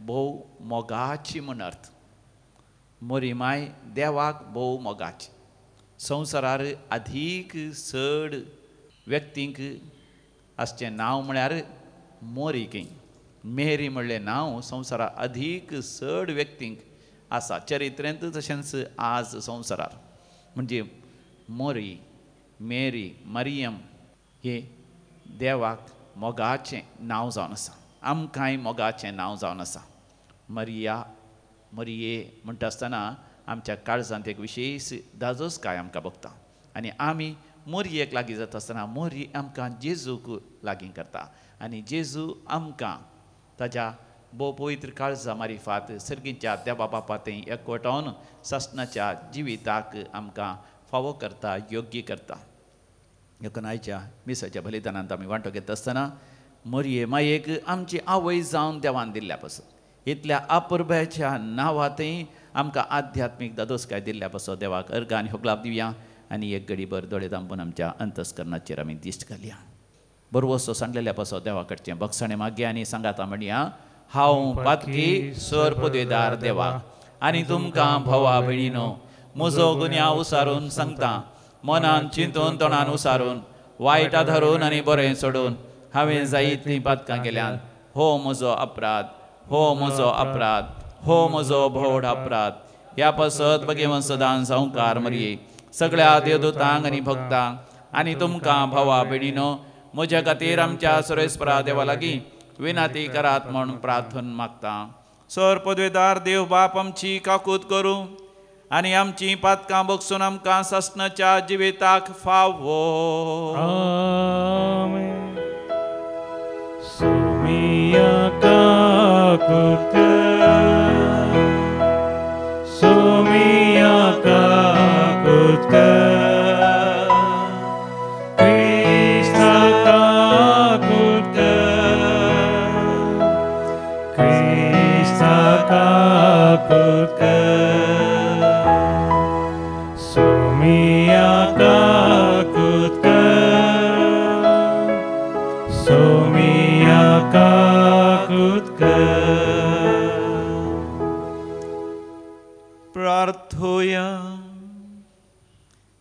Speaker 1: भोव मोगाची म्हूण अर्थ. मोरी माय देवाक भोव मोगाची. संवसारार अधीक चड व्यक्तींक आसचें नांव म्हळ्यार मोरी की मेरी म्हणलें नांव संवसारार अधीक चड व्यक्तींक आसा चरित्रेंत तशेंच आज संवसारार. म्हणजे मोरी मेरी मरियम हे देवाक मोगाचें नांव जावन आसा. आमकांय मोगाचें नांव जावन आसा. मरिया मरिये म्हणटा आसतना आमच्या काळजांत एक विशेश दाजोस काय आमकां बघता आनी आमी मोरयेक लागीं जाता आसतना मोरी आमकां जेजूक लागीं करता आनी जेजू आमकां ताज्या भोव पवित्र काळजा मारिफात सर्गीच्या देवा बापा थंय एकवटावन सासणाच्या जिविताक आमकां फावो करता, योग्य करता. देखून आयच्या मिसाच्या बलिदानांत आमी वांटो घेता आसतना मोरये मायेक आमची आवय जावन देवान दिल्ल्या पासून इतल्या अपुरबायेच्या नांवांतय आमकां आध्यात्मीक दादोसकाय दिल्ल्या पासून देवाक अर्घ आनी होगलाप दिवया आनी एक घडीभर दोळे धांपून आमच्या अंतस्करणाचेर आमी दिश्ट घालया. बरवसो सांडलेल्या पासून देवा कडचें बक्षाणें मागया आनी सांगाता म्हणया, हांव पातकी सर पदवेदार देवा आनी तुमकां भावा भयणीनो म्हजो गुन्यांव उसारून सांगता. मनान चिंतून तोंडान उसारून वायटा धरून आनी बरें सोडून हांवें जायतीं पातकां केल्यात. हो म्हजो अपराध, हो म्हजो अपराध, हो म्हजो भोवड अपराध. ह्या पासत भगेवन सदां संवकार मरये सगळ्या देवदूतांक आनी भक्तांक आनी तुमकां भावा भयणीनो म्हज्या खातीर आमच्या सुरेस्परा देवा लागीं विनाती करात म्हूण प्रार्थन मागता. सर पदवेदार देव बाप आमची काकूत करूं आनी आमची पातकां बगसून आमकां सासणाच्या जिविताक फावो.
Speaker 2: आमेन. सुमिया काकूत कर, सुमिया काकूत कर, क्रिस्ता काकूत कर, क्रिस्ता काकूत कर, सुमिया काकूत कर, सुमिया काकूत कर.
Speaker 1: प्रार्थोया.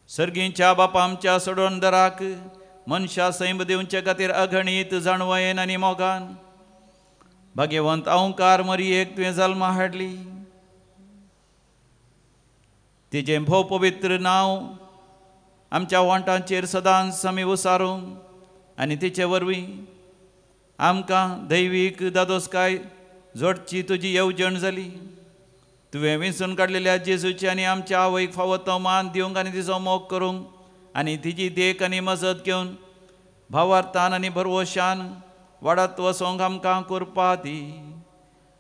Speaker 1: सर्गींच्या बापा आमच्या सोडोनदराक मनशा सैम दिवचे खातीर अगणीत जाणवयेन आनी मोगान भाग्यवंत अहंकार मरियेक तुवें जल्मा हाडली. तिजें भोव पवित्र नांव आमच्या वांटांचेर सदांच आमी उसारूंक आनी तिचे वरवीं आमकां दैवीक दादोसकाय जोडची तुजी येवजण जाली. तुवें विंचून काडलेल्या जेजूची आनी आमच्या आवयक फावो तो मान दिवंक आनी तिचो मोग करूंक आनी तिजी देख आनी मजत घेवन भावार्थान आनी भरवशान वाडत वसोंक आमकां कृपा दी.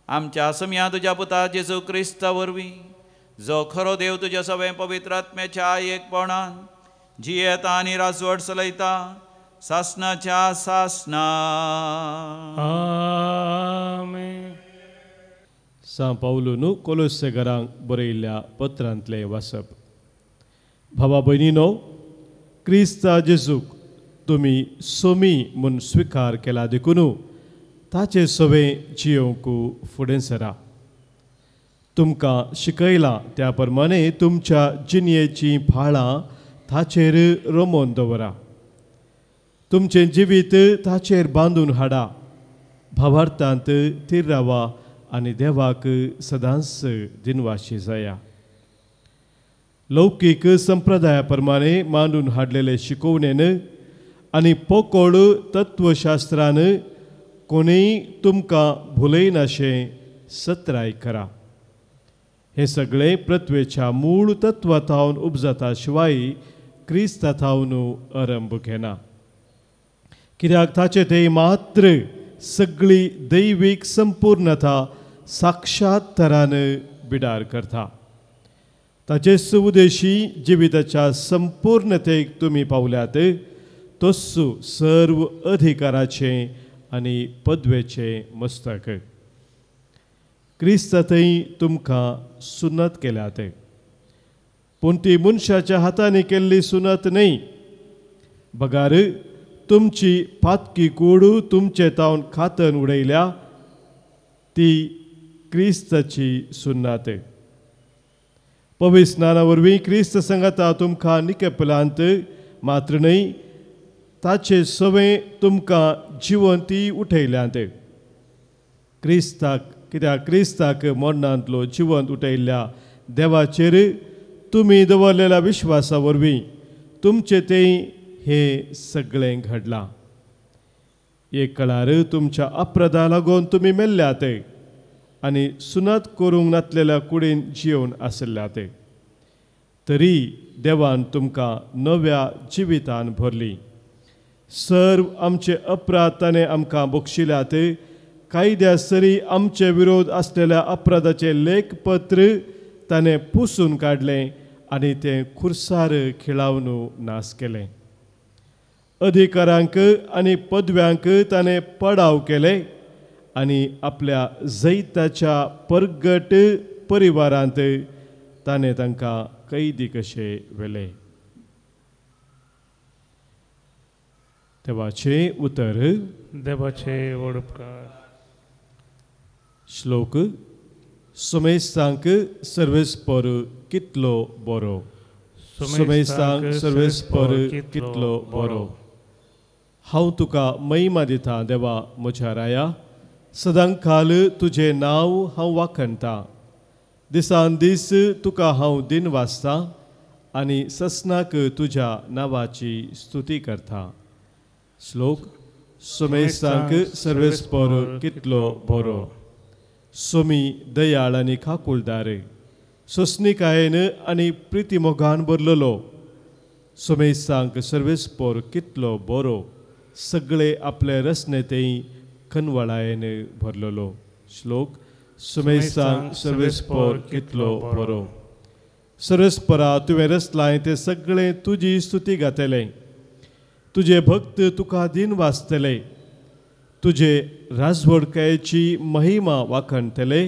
Speaker 1: आमच्या सुम्या तुज्या पुता जेजू क्रिस्ता वरवीं जो खरो देव तुज्या सगळें पवित्र आत्म्याच्या एकपणान जियेता आनी राजवट चलयता सासनाच्या सासना.
Speaker 2: आमेन.
Speaker 4: सां पावलून कोलोसेगरांक बरयल्ल्या पत्रांतलें वाचप. भावा भयणीनो, क्रिस्ता जेजूक तुमी सोमी म्हूण स्विकार केला देखून ताचे सवे जियोवंक फुडें सरा. तुमकां शिकयलां त्या प्रमाणे तुमच्या जिणयेचीं फाळां ताचेर रोमोवन दवरा. तुमचें जिवीत ताचेर बांदून हाडा. भावार्थांत थीर रावा आनी देवाक सदांच दिनवाशी जाया. लौकीक संप्रदाया प्रमाणे मांडून हाडलेले शिकोवणेन आनी पोकोळ तत्वशास्त्रान कोणीय तुमकां भुलयनाशें सत्राय करा. हें सगळें पृथ्वेच्या मूळ तत्वा थावन उपजाता शिवाय क्रिस्ता थावन आरंभ घेना. कित्याक ताचें तें मात्र सगळी दैवीक संपूर्णता साक्षात तरान बिडार करता. ताचे सुउद्देशी जिविताच्या संपूर्णतेक तुमी पावल्यात तस्सू सर्व अधिकाराचें आनी पदवेचें मस्तक. क्रिस्ता थंय तुमकां सुनत केल्यात, पूण ती मनशाच्या हातांनी केल्ली सुनत न्हय, बगार तुमची पातकी कूड तुमचे तावन खातन उडयल्या ती क्रिस्ताची सुन्नात. पवित्र स्नाना वरवीं क्रिस्त संगाता तुमकां निकेपलांत मात्र न्हय ताचे सवे तुमकां जिवंती उठयल्यांत. क्रिस्ताक कित्याक क्रिस्ताक मरणांतलो जिवंत उठयल्ल्या देवाचेर तुमी दवरलेल्या विश्वासा वरवीं तुमचें तें हें सगळें घडलां. एक कळार तुमच्या अपराधा लागून तुमी मेल्ल्यात आनी सुनात करूंक नातलेल्या कुडीन जिवन आशिल्ल्यात, तरी देवान तुमकां नव्या जिवितान भरली. सर्व आमचे अपराध ताणें आमकां बक्षिल्यात. कायद्या सरी आमचे विरोध आसलेल्या अपराधाचें लेखपत्र ताणें पुसून काडलें आनी तें खुर्सार खिळावन नाश केलें. अधिकारांक आनी पदव्यांक ताणें पडाव केले आनी आपल्या जैताच्या परगट परिवारांत ताणें तांकां कैदी कशे व्हेले. देवाचें उतर.
Speaker 2: देवाचे व्हड उपकार.
Speaker 4: श्लोक. सुमेस्तांक सर्वेस्पर कितलो बरो. सुमेस्तांक सर्वेस्पर कितलो बरो. हांव तुका महिमा दिता देवा म्हज्या राया, सदांकाल तुजें नांव हांव वाखणटा. दिसान दीस तुका हांव दिन वाचता आनी ससनाक तुज्या नांवाची स्तुती करता. श्लोक. सुमेस्तांक सर्वेस्पर कितलो बरो. सोमी दयाळ आनी खाकुलदार, सोसणिकायेन आनी प्रितीमोगान भरलेलो. सुमेस्तांक सर्वेस्पर कितलो बरो, सगळे आपले रचनेतय खनवळायेन भरलेलो. श्लोक. सुमेस्तांक सर्वेस्पर कितलो बरो. सर्वेस्परा तुवें रचलाय तें सगळें तुजी स्तुती गातलें. तुजे भक्त तुका दिन वाचतले, तुजे राजवडकायेची महिमा वाखणतले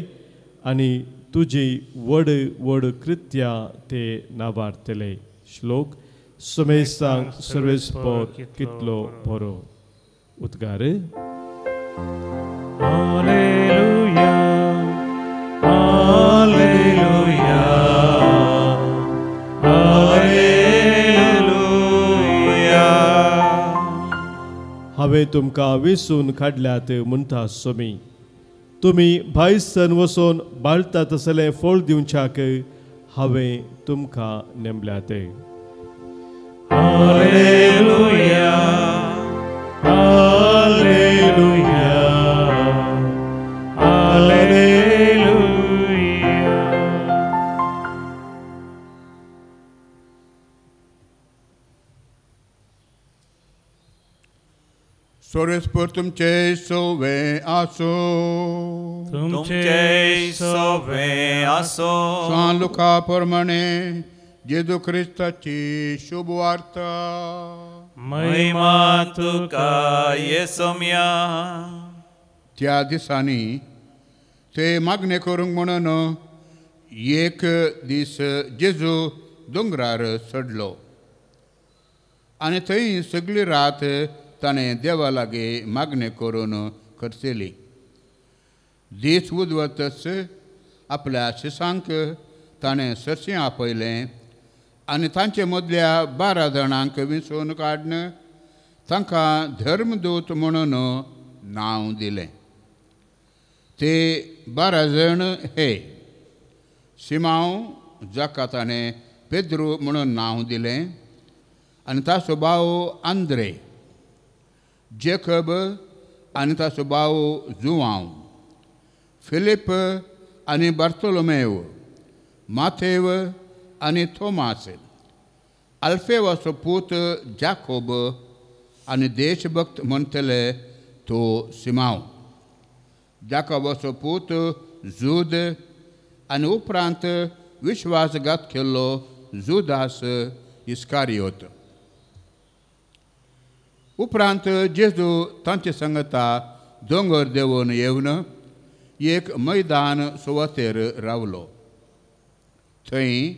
Speaker 4: आनी तुजी व्हड व्हड कृत्यां ते नाबारतले. श्लोक. सुमेस्तांक सर्वेस्पर कितलो बरो. उद्गार.
Speaker 2: Hallelujah, hallelujah,
Speaker 1: hallelujah.
Speaker 4: हांवें तुमकां वेसून काडल्यात म्हणटा सोमी, तुमी भायसन वचून बाळटा तसलें फळ दिवच्याक हांवें तुमकां नेमल्यात.
Speaker 2: Hallelujah, hallelujah, hallelujah.
Speaker 5: सर्वेस्पर तुमचे सोवे आसो.
Speaker 1: तुमचे सोवे आसो.
Speaker 5: सान लुका प्रमाणे जेजू क्रिस्ताची शुभ वार्ता.
Speaker 1: महिमा तुका येसोम्या.
Speaker 5: त्या दिसांनी ते मागणे करूंक म्हणून एक दीस जेजू दोंगरार चडलो आनी थंय सगळी रात ताणें देवा लागीं मागणें करून खर्चली. दीस उजवतच आपल्या शिसांक ताणें सरशीं आपयलें आनी तांचे मदल्या 12 जाणांक विंचून काडून तांकां धर्मदूत म्हणून नांव दिलें. ते 12 जाण हे: सिमांव जाका ताणें पेद्रू म्हणून नांव दिलें आनी ताचो भाव आंद्रे, जेकब आनी ताचो भाव जुवांव, फिलीप आनी बार्तोलोमेव, माथेव आनी थोमास, आल्फेवाचो पूत जाकोब आनी देशभक्त म्हणटले तो सिमांव, जाकोबाचो पूत जूद आनी उपरांत विश्वासघात केल्लो जुदास इस्कारियोत. उपरांत जेजू तांचे संगता दोंगर देंवोन येवन एक मैदान सुवातेर रावलो. थंय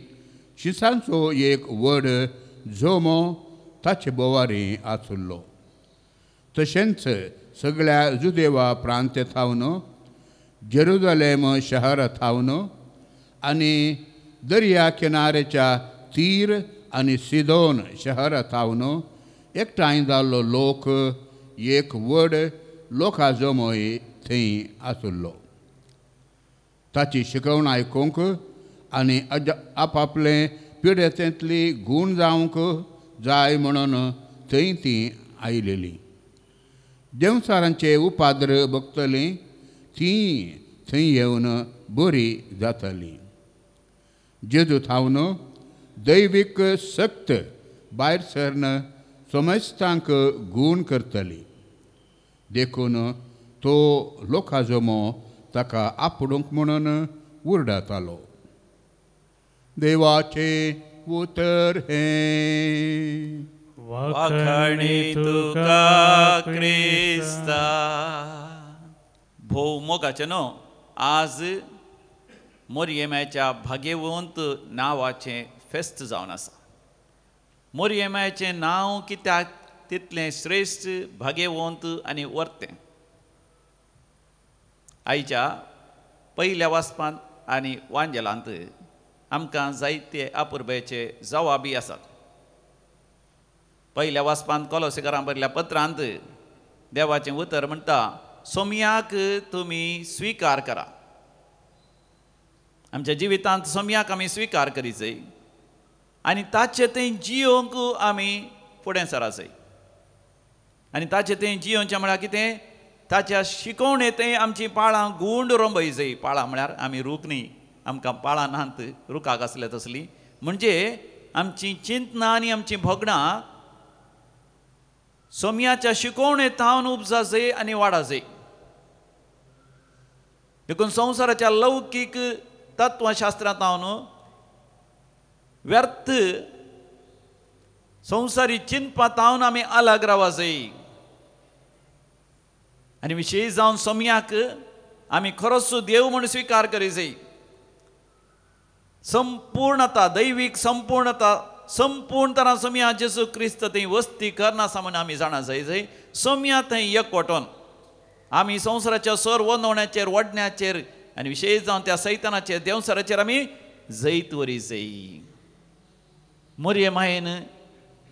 Speaker 5: शिसांचो एक व्हड जोमो ताचे बोवारी आसलो. तशेंच सगळ्या जुदेवा प्रांत थावन, जेरुजलेम शहर थावन आनी दर्या किनारेच्या तीर आनी सिदोन शहर थावन एकठांय जाल्लो लोक एक व्हड लोकाजमोय थंय आसलो. ताची शिकवण आयकूंक आनी आपआपले पिडेंतली गूण जावंक जाय म्हणून थंय ती आयलेली. देंवचारांचे उपाद्र बगतली ती थंय येवन बरी जाताली. जेजू थावन दैवीक शक्त भायर सरन समस्तांक गूण करतली. देखून तो लोकाजमो ताका आपडूंक म्हणून उरडातालो. देवाचें उतर हें.
Speaker 1: वाखाणी तुका क्रिस्ता. भोव मोगाचें न्हू, आज मोरयेमाच्या भाग्यवंत नांवाचें फेस्त जावन आसा. मोरयेमाचें नांव कित्याक तितलें श्रेश्ठ, भाग्यवंत आनी वर्तें? आयच्या पयल्या वाचपांत आनी वांजेलांत आमकां जायते अपुरबायेचे जवाबी आसात. पयल्या वाचपांत कोलोसेकारां बरयल्ल्या पत्रांत देवाचें उतर म्हणटा, सोमयाक तुमी स्विकार करा. आमच्या जिवितांत सोमयाक आमी स्विकार करीचय आनी ताचे थंय जियोंक आमी फुडें सराचय. आनी ताचे थंय जियोवचें म्हळ्यार कितें? ताच्या शिकवणे थंय आमचीं पाळां गूंड रोंबयचय. पाळां म्हळ्यार आमी रूख न्ही, आमकां पाळां नात रुखाक आसले तसलीं. म्हणजे आमचीं चिंतनां आनी आमचीं भोगणां सोमयाच्या शिकवणे थावन उपजाजय आनी वाडाजय. देखून संवसाराच्या लौकीक तत्वशास्त्रां थावन व्यर्थ संवसारी चिंतपा थावन आमी अलग रावाजय. आनी विशेश जावन सोमयाक आमी खरोच देव म्हूण स्विकार करीजय. संपूर्णता, दैवीक संपूर्णता, संपूर्ण तरान सोमया जेजू क्रिस्त थंय वस्ती करनासा म्हूण आमी जाणा जाय जंय सोमया थंय एकवटोन आमी संवसाराच्या सर वनवण्याचेर, वडण्याचेर आनी विशेश जावन त्या सैतानाचेर, देंवचाराचेर आमी जैत वरी जय. मोरये मायेन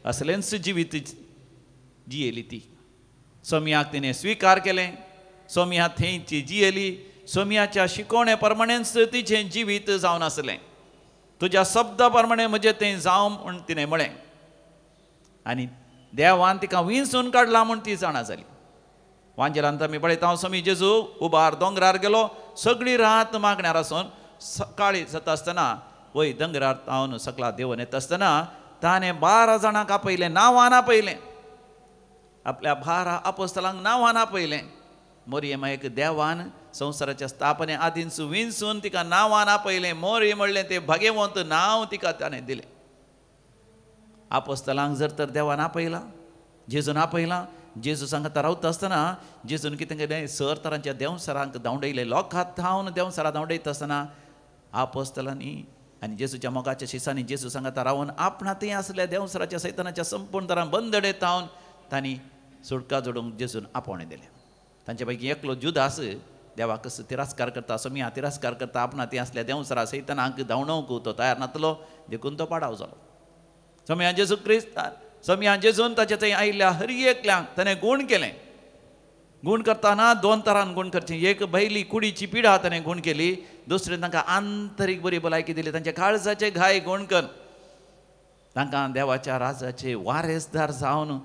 Speaker 1: असलेंच जिवीत जियेली ती. सोमयाक तिणें स्विकार केलें, सोमया थंयची जियेली, सोमयाच्या शिकवणे प्रमाणेच तिचें जिवीत जावन आसलें. तुज्या शब्दा प्रमाणे म्हजें तें जावं म्हूण तिणें म्हळें आनी देवान तिका विंचून काडला म्हूण ती जाणा जाली. वांजेलांत आमी पळयता, सोमी जेजू उबार दोंगरार गेलो, सगळी रात मागण्यार आसून सकाळी जाता आसतना वय दोंगरार तावन सकला देंवन येता आसतना ताणें 12 जाणांक आपयलें, नांवान आपयलें. आपल्या 12 आपोस्तलांक नांवान आपयलें. मोरये मायेक देवान संवसाराच्या स्थापने आदींच विंचून तिका नांवान आपयलें. मोरये म्हणलें तें भाग्यवंत नांव तिका ताणें दिलें. आपोस्तलांक जर तर देवान आपयलां, जेजून आपयलां, जेजू सांगता रावता आसतना जेजून कितें केलें, सर तरांच्या देंवसरांक धांवडयले, लोकां थावन देंवसरां धांवडयता आसतना आपोस्तलांनी आनी जेजूच्या मोगाच्या शिसांनी जेजू सांगता रावन आपणा थंय आसल्या देंवसराच्या सैतानाच्या संपूर्ण तरान बंदडे थावन तांणी सुटका जोडूंक जेजून आपोवणें दिलें. तांचे पैकी एकलो जुदास देवाक कसो तिरस्कार करता, समिया तिरस्कार करता, आपणा थंय आसल्या देंवसरा सैतानाक धांवडोवंक तो तयार नातलो, देखून तो पाडाव जालो. समिया जेजू क्रिस्तान, समिया जेजून ताचे थंय आयिल्ल्या हर एकल्यांक ताणें गूण केलें. गूण करतना दोन तरान गूण करचें, एक भायली कुडीची पिडा ताणें गूण केली, दुसरें तांकां आंतरीक बरी भलायकी दिली, तांच्या काळजाचे घाय गूण कर तांकां देवाच्या राजाचे वारेसदार जावन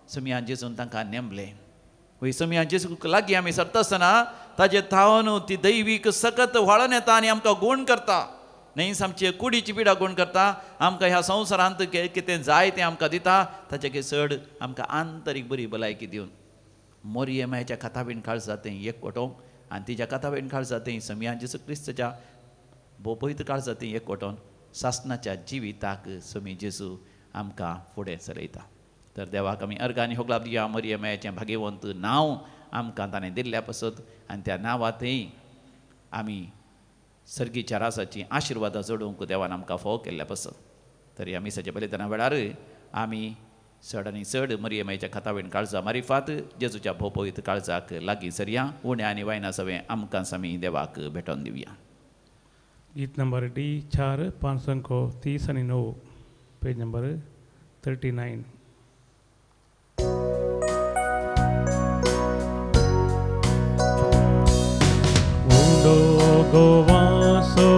Speaker 1: समिया जेजून तांकां नेमलें. वय समिया जेजूक लागीं आमी सरता आसतना ताजे थावन ती दैवीक सकत व्हाळून येता आनी आमकां गूण करता. न्हय आमचे कुडीची पिडा गूण करता, आमकां ह्या संवसारांत कितें जाय तें आमकां दिता, ताचे चड आमकां आंतरीक बरी भलायकी दिवन मोरयेमायच्या कथाबीन काळजा तें एक वटोवंक आनी तिच्या कथाबीन काळजा तें समिया जेजू क्रिस्ताच्या भोपयत काळजा तें एक वटोवन सासणाच्या जिविताक समी जेजू आमकां फुडें चलयता. तर देवाक आमी अर्गांनी होगलाप दिया मोरयेमायाचें भाग्यवंत नांव आमकां ताणें दिल्ल्या पसत आनी त्या नांवांतय आमी सर्गीच्या राजाची आशिर्वादां जोडूंक देवान आमकां फोव केल्ल्या पसत. तर ह्या मिसाच्या बलिदाना वेळार आमी चड आनी चड मरियमायच्या खातावेन काळजा मारिफात जेजूच्या भोपयत काळजाक लागीं सरया, उण्या आनी वायना सवें आमकां सामी देवाक भेटोवन दिवया.
Speaker 2: गीत नंबर डी 4 530 आनी 9, पेज नंबर 39. उंडो गोवासो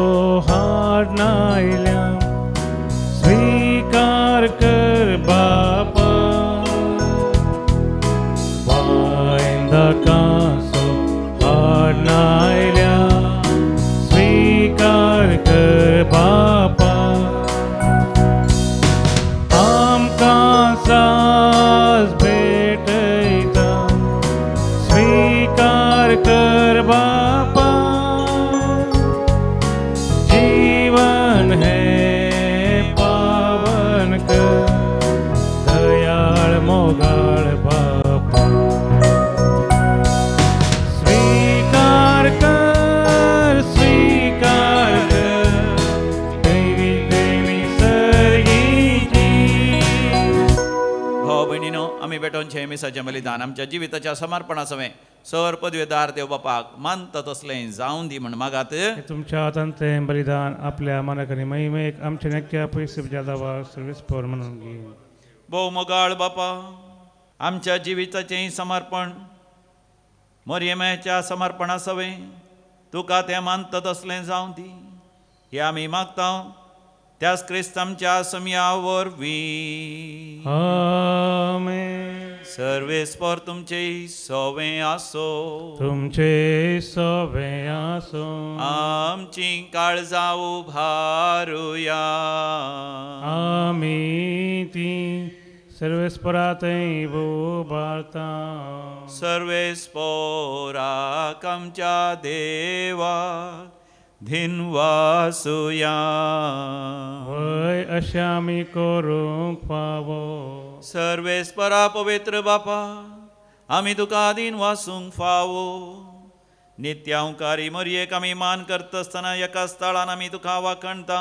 Speaker 2: हाडनायल्या स्वीकार कर बापा, वायंदा कासो हाडनायल्या स्वीकार कर बापा, आमकां सास भेटयता स्वीकार कर बापा, जीवन है पावन कर दयाळ मोगाळ बापा, स्वीकार कर स्वीकार कर देवी देवी सर्गीची.
Speaker 1: भाव भयणीनो, आमी भेटोवचें मिसाचें बलिदान आमच्या जिविताच्या समर्पणा सवें सर पदवेदार देव बापाक मानता तसलें जावन दी म्हण मागात.
Speaker 2: तुमच्या हातांतलें बलिदान आपल्या मानक आनी महिमेक आमच्या नक्क्या पयशे जादावा सर्वीस पवर म्हणून घेवन.
Speaker 1: भोव मोगाळ बापा, आमच्या जिविताचें समर्पण मोरयेमाच्या समर्पणा सवें तुका तें मानता तसलें जावन दी हें आमी मागता त्याच क्रिस्त आमच्या समया वरवीं.
Speaker 2: आमेन.
Speaker 1: सर्वेस्पर तुमचे सवें आसो,
Speaker 2: तुमचे सवें आसो,
Speaker 1: आमची काळजां उभारुया,
Speaker 2: आमी ती सर्वेस्परा थंय उबारता.
Speaker 1: सर्वेस्पराक आमच्या देवा धिनवासुया.
Speaker 2: वय अशें आमी करूंक फावो.
Speaker 1: सर्वेस्परा पवित्र बापा, आमी तुका दिनवासूंक फावो. नित्यांकारी मरयेक आमी मान करता आसतना एका स्थळान आमी तुका वाखणता,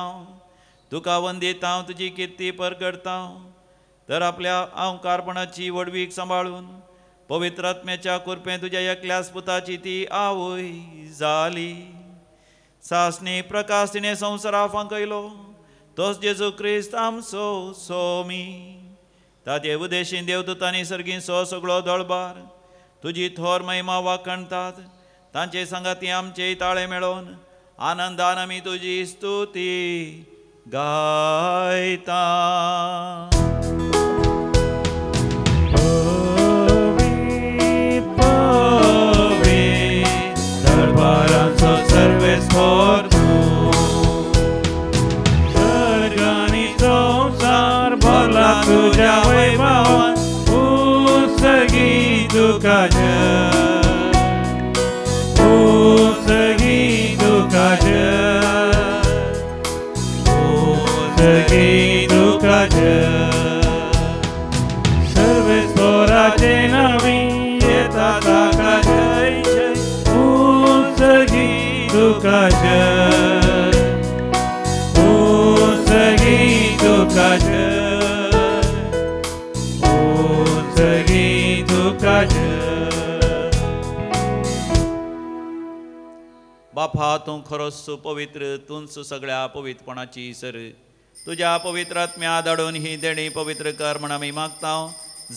Speaker 1: तुका वंदिता, तुजी किर्ती परगडता. तर आपल्या अंकारपणाची व्हडवीक सांबाळून पवित्र आत्म्याच्या कृपेन तुज्या एकल्याच पुताची ती आवय जाली. सासणी प्रकाश तिणें संवसारा फांकयलो, तोच जेजू क्रिस्त आमचो सोमी. ताजे उदेशीन देवदूतांनी सर्गीं सो सगळो दळबार तुजी थोर महिमा वाखणतात. तांचे सांगाती आमचे ताळे मेळोवन आनंदान आमी तुजी स्तुती गायता. दरबाराचो सर्वेस्पर तूं,
Speaker 2: सर्ग आनी संवसार भरला तुज्या वैभवान, उसगी तुका जय, उसगी तुका जय, उसगी तुका जय.
Speaker 3: तुका जय.
Speaker 1: बापा तूं खरोच पवित्र, तूंच सगळ्या पवित्रपणाची सर. तुज्या पवित्र आत्म्या धाडून ही देणी पवित्र कर म्हण आमी मागता.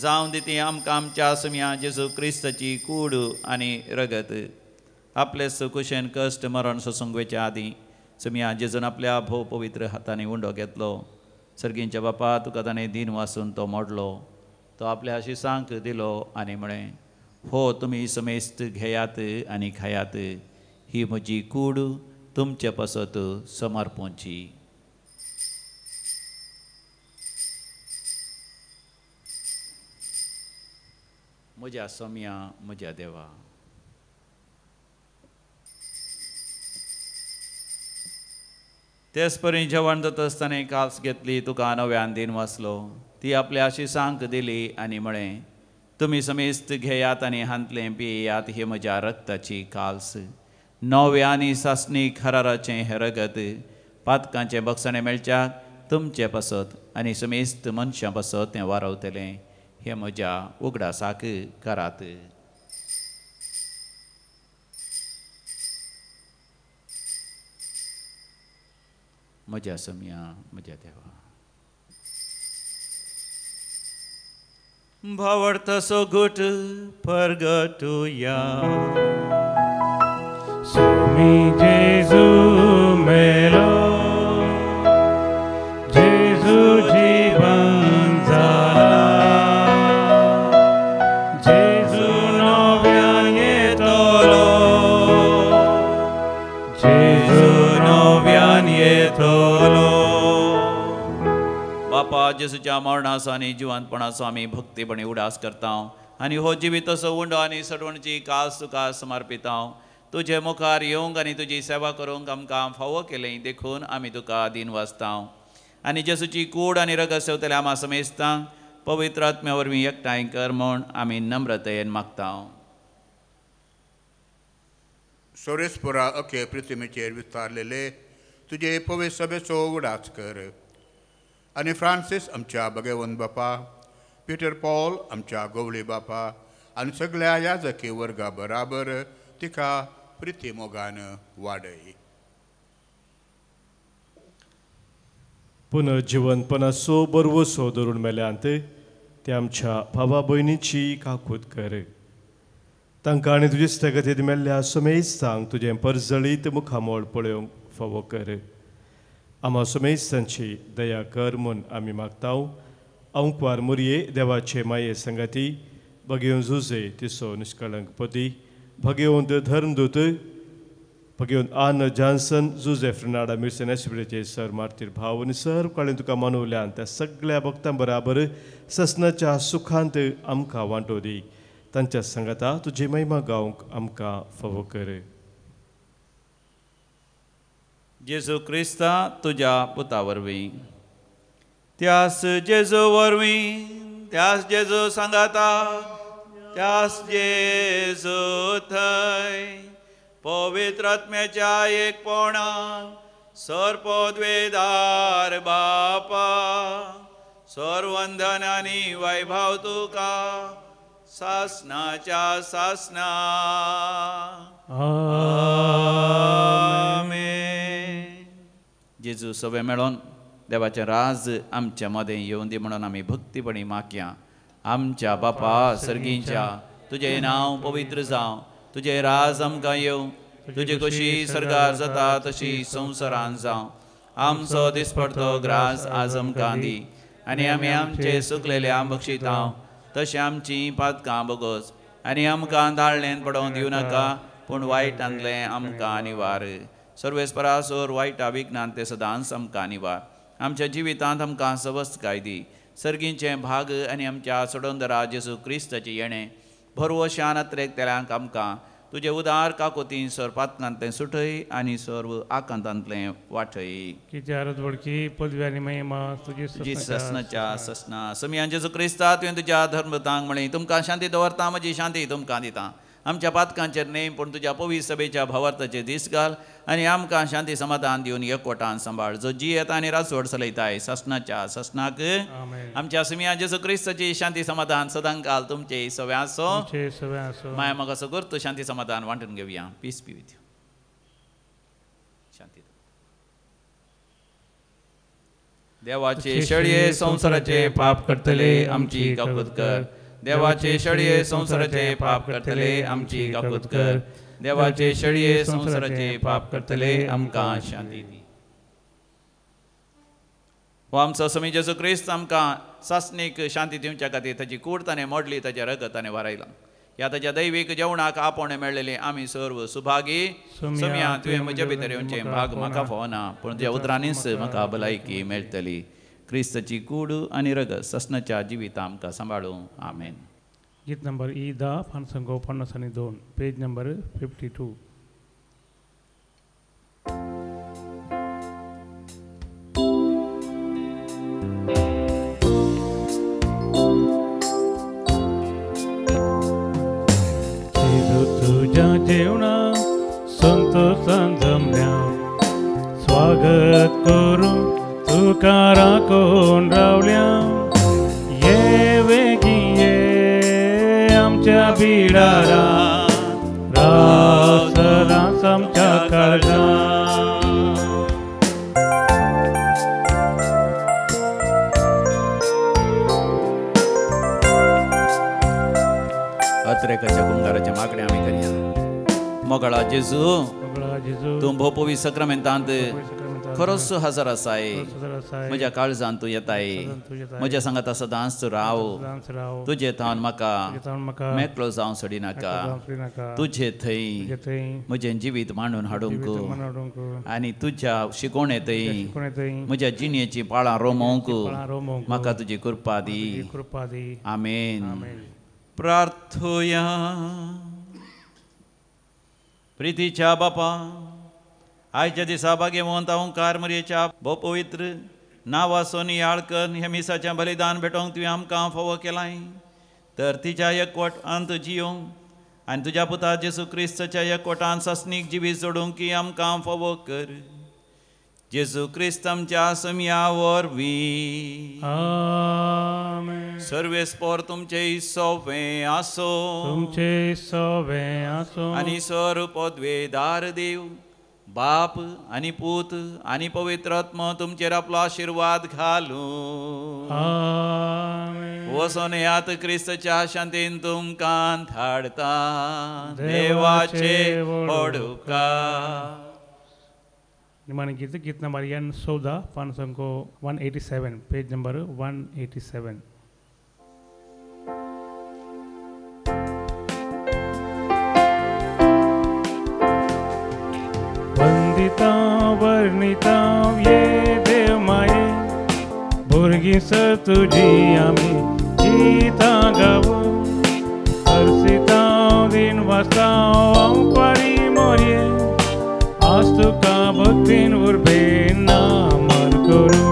Speaker 1: जावं दी ती आमकां आमच्या सुम्या जेजू क्रिस्ताची कूड आनी रगत. आपले सुकुशेन कश्ट मरण सोसूंक वेच्या आदीं सुम्या जेजून आपल्या भोव पवित्र हातांनी उंडो घेतलो. सर्गींच्या बापा तुका ताणें दिन वासून तो मोडलो. तो आपल्या शिसांक दिलो आनी म्हळें, हो तुमी समेस्त घेयात आनी खायात, ही म्हजी कूड तुमचे पासत समर्पणची. म्हज्या सोम्या, म्हज्या देवा. तेच परी जेवण जाता आसतना कास घेतली, तुका नव्यान दिन वाचलो. ती आपल्या शिसांक दिली आनी म्हळें, तुमी समेस्त घेयात आनी हांतलें पियेयात, ही म्हज्या रक्ताची काल्स. नव्या आनी सासणी खराराचें हें रगत पातकांचें बक्षणें मेळच्याक तुमचे पासत आनी समेस्त मनशां पासत तें वारवतलें. हें म्हज्या उगडासाक करात. म्हज्या सम्या, म्हज्या देवा. भावार्थाचो घट परगटुया.
Speaker 3: स्वामी जेजू मेलो, जेजू जीवन जाला, जेजू नव्यान येतलो, जेजू नव्यान येतलो.
Speaker 1: बापा जेजूच्या मरणाचो आनी जिवंतपणाचो आमी भक्तीपणी उडास करता आनी हो जिविताचो उंडो आनी सडवणची कास तुका समर्पिता. तुजे मुखार येवंक आनी तुजी सेवा करूंक आमकां फावो केलें देखून आमी तुका दीन वाचता. आनी जेजूची कूड आनी रगत सेवतले आमा समेस्तांक पवित्र आत्म्या वरवीं एकठांय कर म्हूण आमी नम्रतेन मागता.
Speaker 5: सोरेसपुरा अखे पृथ्वीचेर विस्तारलेले तुजे पवित्र सभेचो उडास कर आनी फ्रांसीस आमच्या भगवंत बापा, पिटर पॉल आमच्या गोवळी बापा आनी सगळ्या याजकी वर्गा बराबर तिका प्रिती मोगान वाडय.
Speaker 4: पुनर्जिवनपणाचो बरवसो धरून मेल्यांत ते आमच्या भावा भयणीची काकूत कर. तांकां आनी तुजे स्थगतीत मेल्ल्या समेस्तांक तुजें परजळीत मुखामोळ पळोवंक फावो कर. आमा समेस्तांची दया कर म्हूण आमी मागता. अंकवार मुरये देवाचे माये संगाती भगेवन जुजे तिसो निष्कळंक पती भगेवंत धर्मदूत भगेवंत आन जॉन्सन जुजे फ्रिनाडा मिरसेन एसबिडेचे सर मार्तीर भाव आनी सर काळीन तुका मानवल्यान त्या सगळ्या भक्तां बराबर ससनाच्या सुखांत आमकां वांटो दी. तांच्या संगाता तुजी महिमा गावंक आमकां फावो कर.
Speaker 1: जेजू क्रिस्ता तुज्या पुता वरवीं, त्यास जेजू वरवीं, त्यास जेजू सांगाता, त्यास जेजू थंय पवित्र आत्म्याच्या एकपणान सर्वपदवेदार बापा सर्वंधन आनी वैभव तुका सासनाच्या सासना. आमेन. जेजू सवे मेळोन देवाचें राज आमच्या मदें येवन दी म्हणून आमी भक्तीपणी मागया. आमच्या बापा सर्गींच्या, तुजें नांव पवित्र जावं, तुजें राज आमकां येवं, तुजी कशी सर्गार जाता तशी संवसारान जावं. आमचो दिसपडतो ग्रास आज आमकां दी आनी आमी आमचे सुकलेले आम बक्षिता तशें आमची पातकां बगोस आनी आमकां धाडलें पडोवंक दिवं नाका, पूण वायटांतलें आमकां निवार. सर्वेस्परासोर वायटा विघ्नान ते सदांच आमकां निवार. आमच्या जिवितांत आमकां सवस्तकाय दी. सर्गींचें भाग आनी आमच्या सोडोंदरा जेजू क्रिस्ताचें येणें भरवशान अत्रेक आमकां तुजे उदार काकोतीन सर्पांतलें सुटय आनी सर्व आकांतांतलें वाटय.
Speaker 2: कित्याक पदवी आनी महिमा तुजी
Speaker 1: ससनाच्या ससना. समियान जेजू क्रिस्ता तुवें तुज्या धर्मतांक म्हळें, तुमकां शांती दवरता, म्हजी शांती तुमकां दिता. आमच्या पातकांचेर न्हय पूण तुज्या पवित्र सभेच्या भावार्थाचे दीस घाल आनी आमकां शांती समाधान दिवन एकवटान सांबाळ जो जियेता आनी राजवट चलयताय ससनाच्या ससनाक. आमच्या सुमिया जेजू क्रिस्ताची शांती समाधान सदांकाल तुमचे सव्या आसो. माया म्हाका सगळं शांती समाधान वांटून घेवया. Peace be with you. शांती. देवाचे शेळये संवसाराचे पाप करतले आमची काकूत कर. देवाचे शेळये संवसाराचे पाप करतले आमची काकूत कर. देवाचे शेळये संवसाराचे पाप करतले आमकां शांती दी. हो आमचो स्वामी जेजू क्रिस्त आमकां सासणीक शांती दिवच्या खातीर ताची कूड ताणें मोडली, ताचें रगत ताणें वारयलां. ह्या ताच्या दैवीक जेवणाक आपोवणें मेळ्ळेलें आमी सर्व सुभागी. सोम्या तुवें म्हज्या भितर येवचें भाग म्हाका फावना पूण तुज्या उतरांनीच म्हाका भलायकी मेळटली. क्रिस्ताची कूड आनी रगत ससनाच्या जिविता आमकां सांबाळूं. आमेन.
Speaker 2: गीत नंबर ई 10 पानसंगो 52, पेज नंबर 52. तुझ्या जेवणा संतोषान जमल्या स्वागत करूं तुका राखून रावल्या. ये वेगी ये आमच्या बिडारा राव सदांच आमच्या काळजांत.
Speaker 1: अत्रेकाच्या कुंगाराच्या मागण्या आमी करया. मोगळा जेजू तूं भोपवी सक्रामेंतांत खरोच हजर आसाय. म्हज्या काळजांत तूं येताय. म्हज्या सांगाता सदांच तूं राव. तुजे थावन म्हाका मेकळो जावं सोडिनाका. तुजे थंय म्हजें जिवीत मांडून हाडूंक आनी तुज्या शिकोवणे थंय म्हज्या जिणेचीं पाळां रोमोवंक म्हाका तुजी कृपा दी. आमेन. प्रार्थोया. प्रितीच्या बापा, आयच्या दिसा भाग्यवंत ओंकार मरयेच्या भोपवित्र नांवाचो नियाळ कर ह्या मिसाचें बलिदान भेटोवंक तुवें आमकां फावो केलाय तर तिच्या एकवट अंत जियोंक आनी तुज्या पुता जेजू क्रिस्ताच्या एकवटान सासणीक जिवीत जोडूंक की आमकां फावो कर. जेजू क्रिस्त आमच्या सम्या वरवीं.
Speaker 2: आमेन.
Speaker 1: सर्वेस्पोर तुमचे सोवे आसो.
Speaker 2: तुमचे सोवे आसो.
Speaker 1: आनी सर पदवेदार देव बाप आनी पूत आनी पवित्र आत्मो तुमचेर आपलो आशिर्वाद घालूं.
Speaker 2: आमेन.
Speaker 1: वचोन यात क्रिस्ताच्या शांतीन तुमकां धाडता. देवाचे व्हड उपकार.
Speaker 2: निमाणे गीत, गीत नंबर एन 14 पानसंको 187, पेज नंबर 187. वंदिता वर्णिता ये देव माये भुरगीं सर तुजी आमी गीतां गावूं हर्षिता दिन वाचता अंपारी मोरये आज तुका भक्तीन उर्बेन नामन करूं.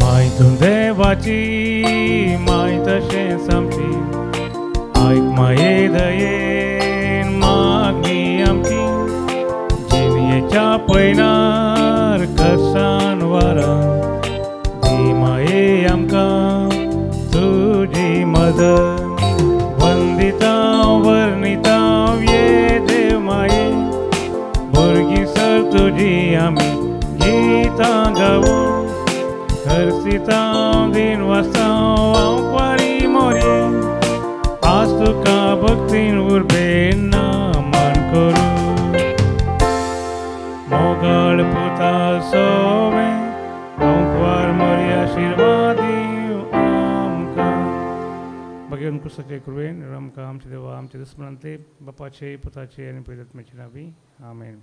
Speaker 2: माय तूं देवाची माय तशें सामकी आयक माये दयेन मागणी आमची जिणयेच्या पयनार कसान वारां माये आमकां तुजी मदत. वंदिता वर्णिता ये देव माये भुरगीं सर तुजी आमी गीतां गावूं हर्षिता दिन वाचता हांव मोरये आज तुका भक्तीन उर्बेन नामन करूं. मोगाळ पुता सोवे ओंकार मोरया आशिर्वाद आमकां. भगवान क्रिस्ताचे कृपेन आमकां आमचे देवा आमचे दुस्मनांतले बापाचे पुताचे आनी पवित्र आत्म्याचे नांवी. आमेन.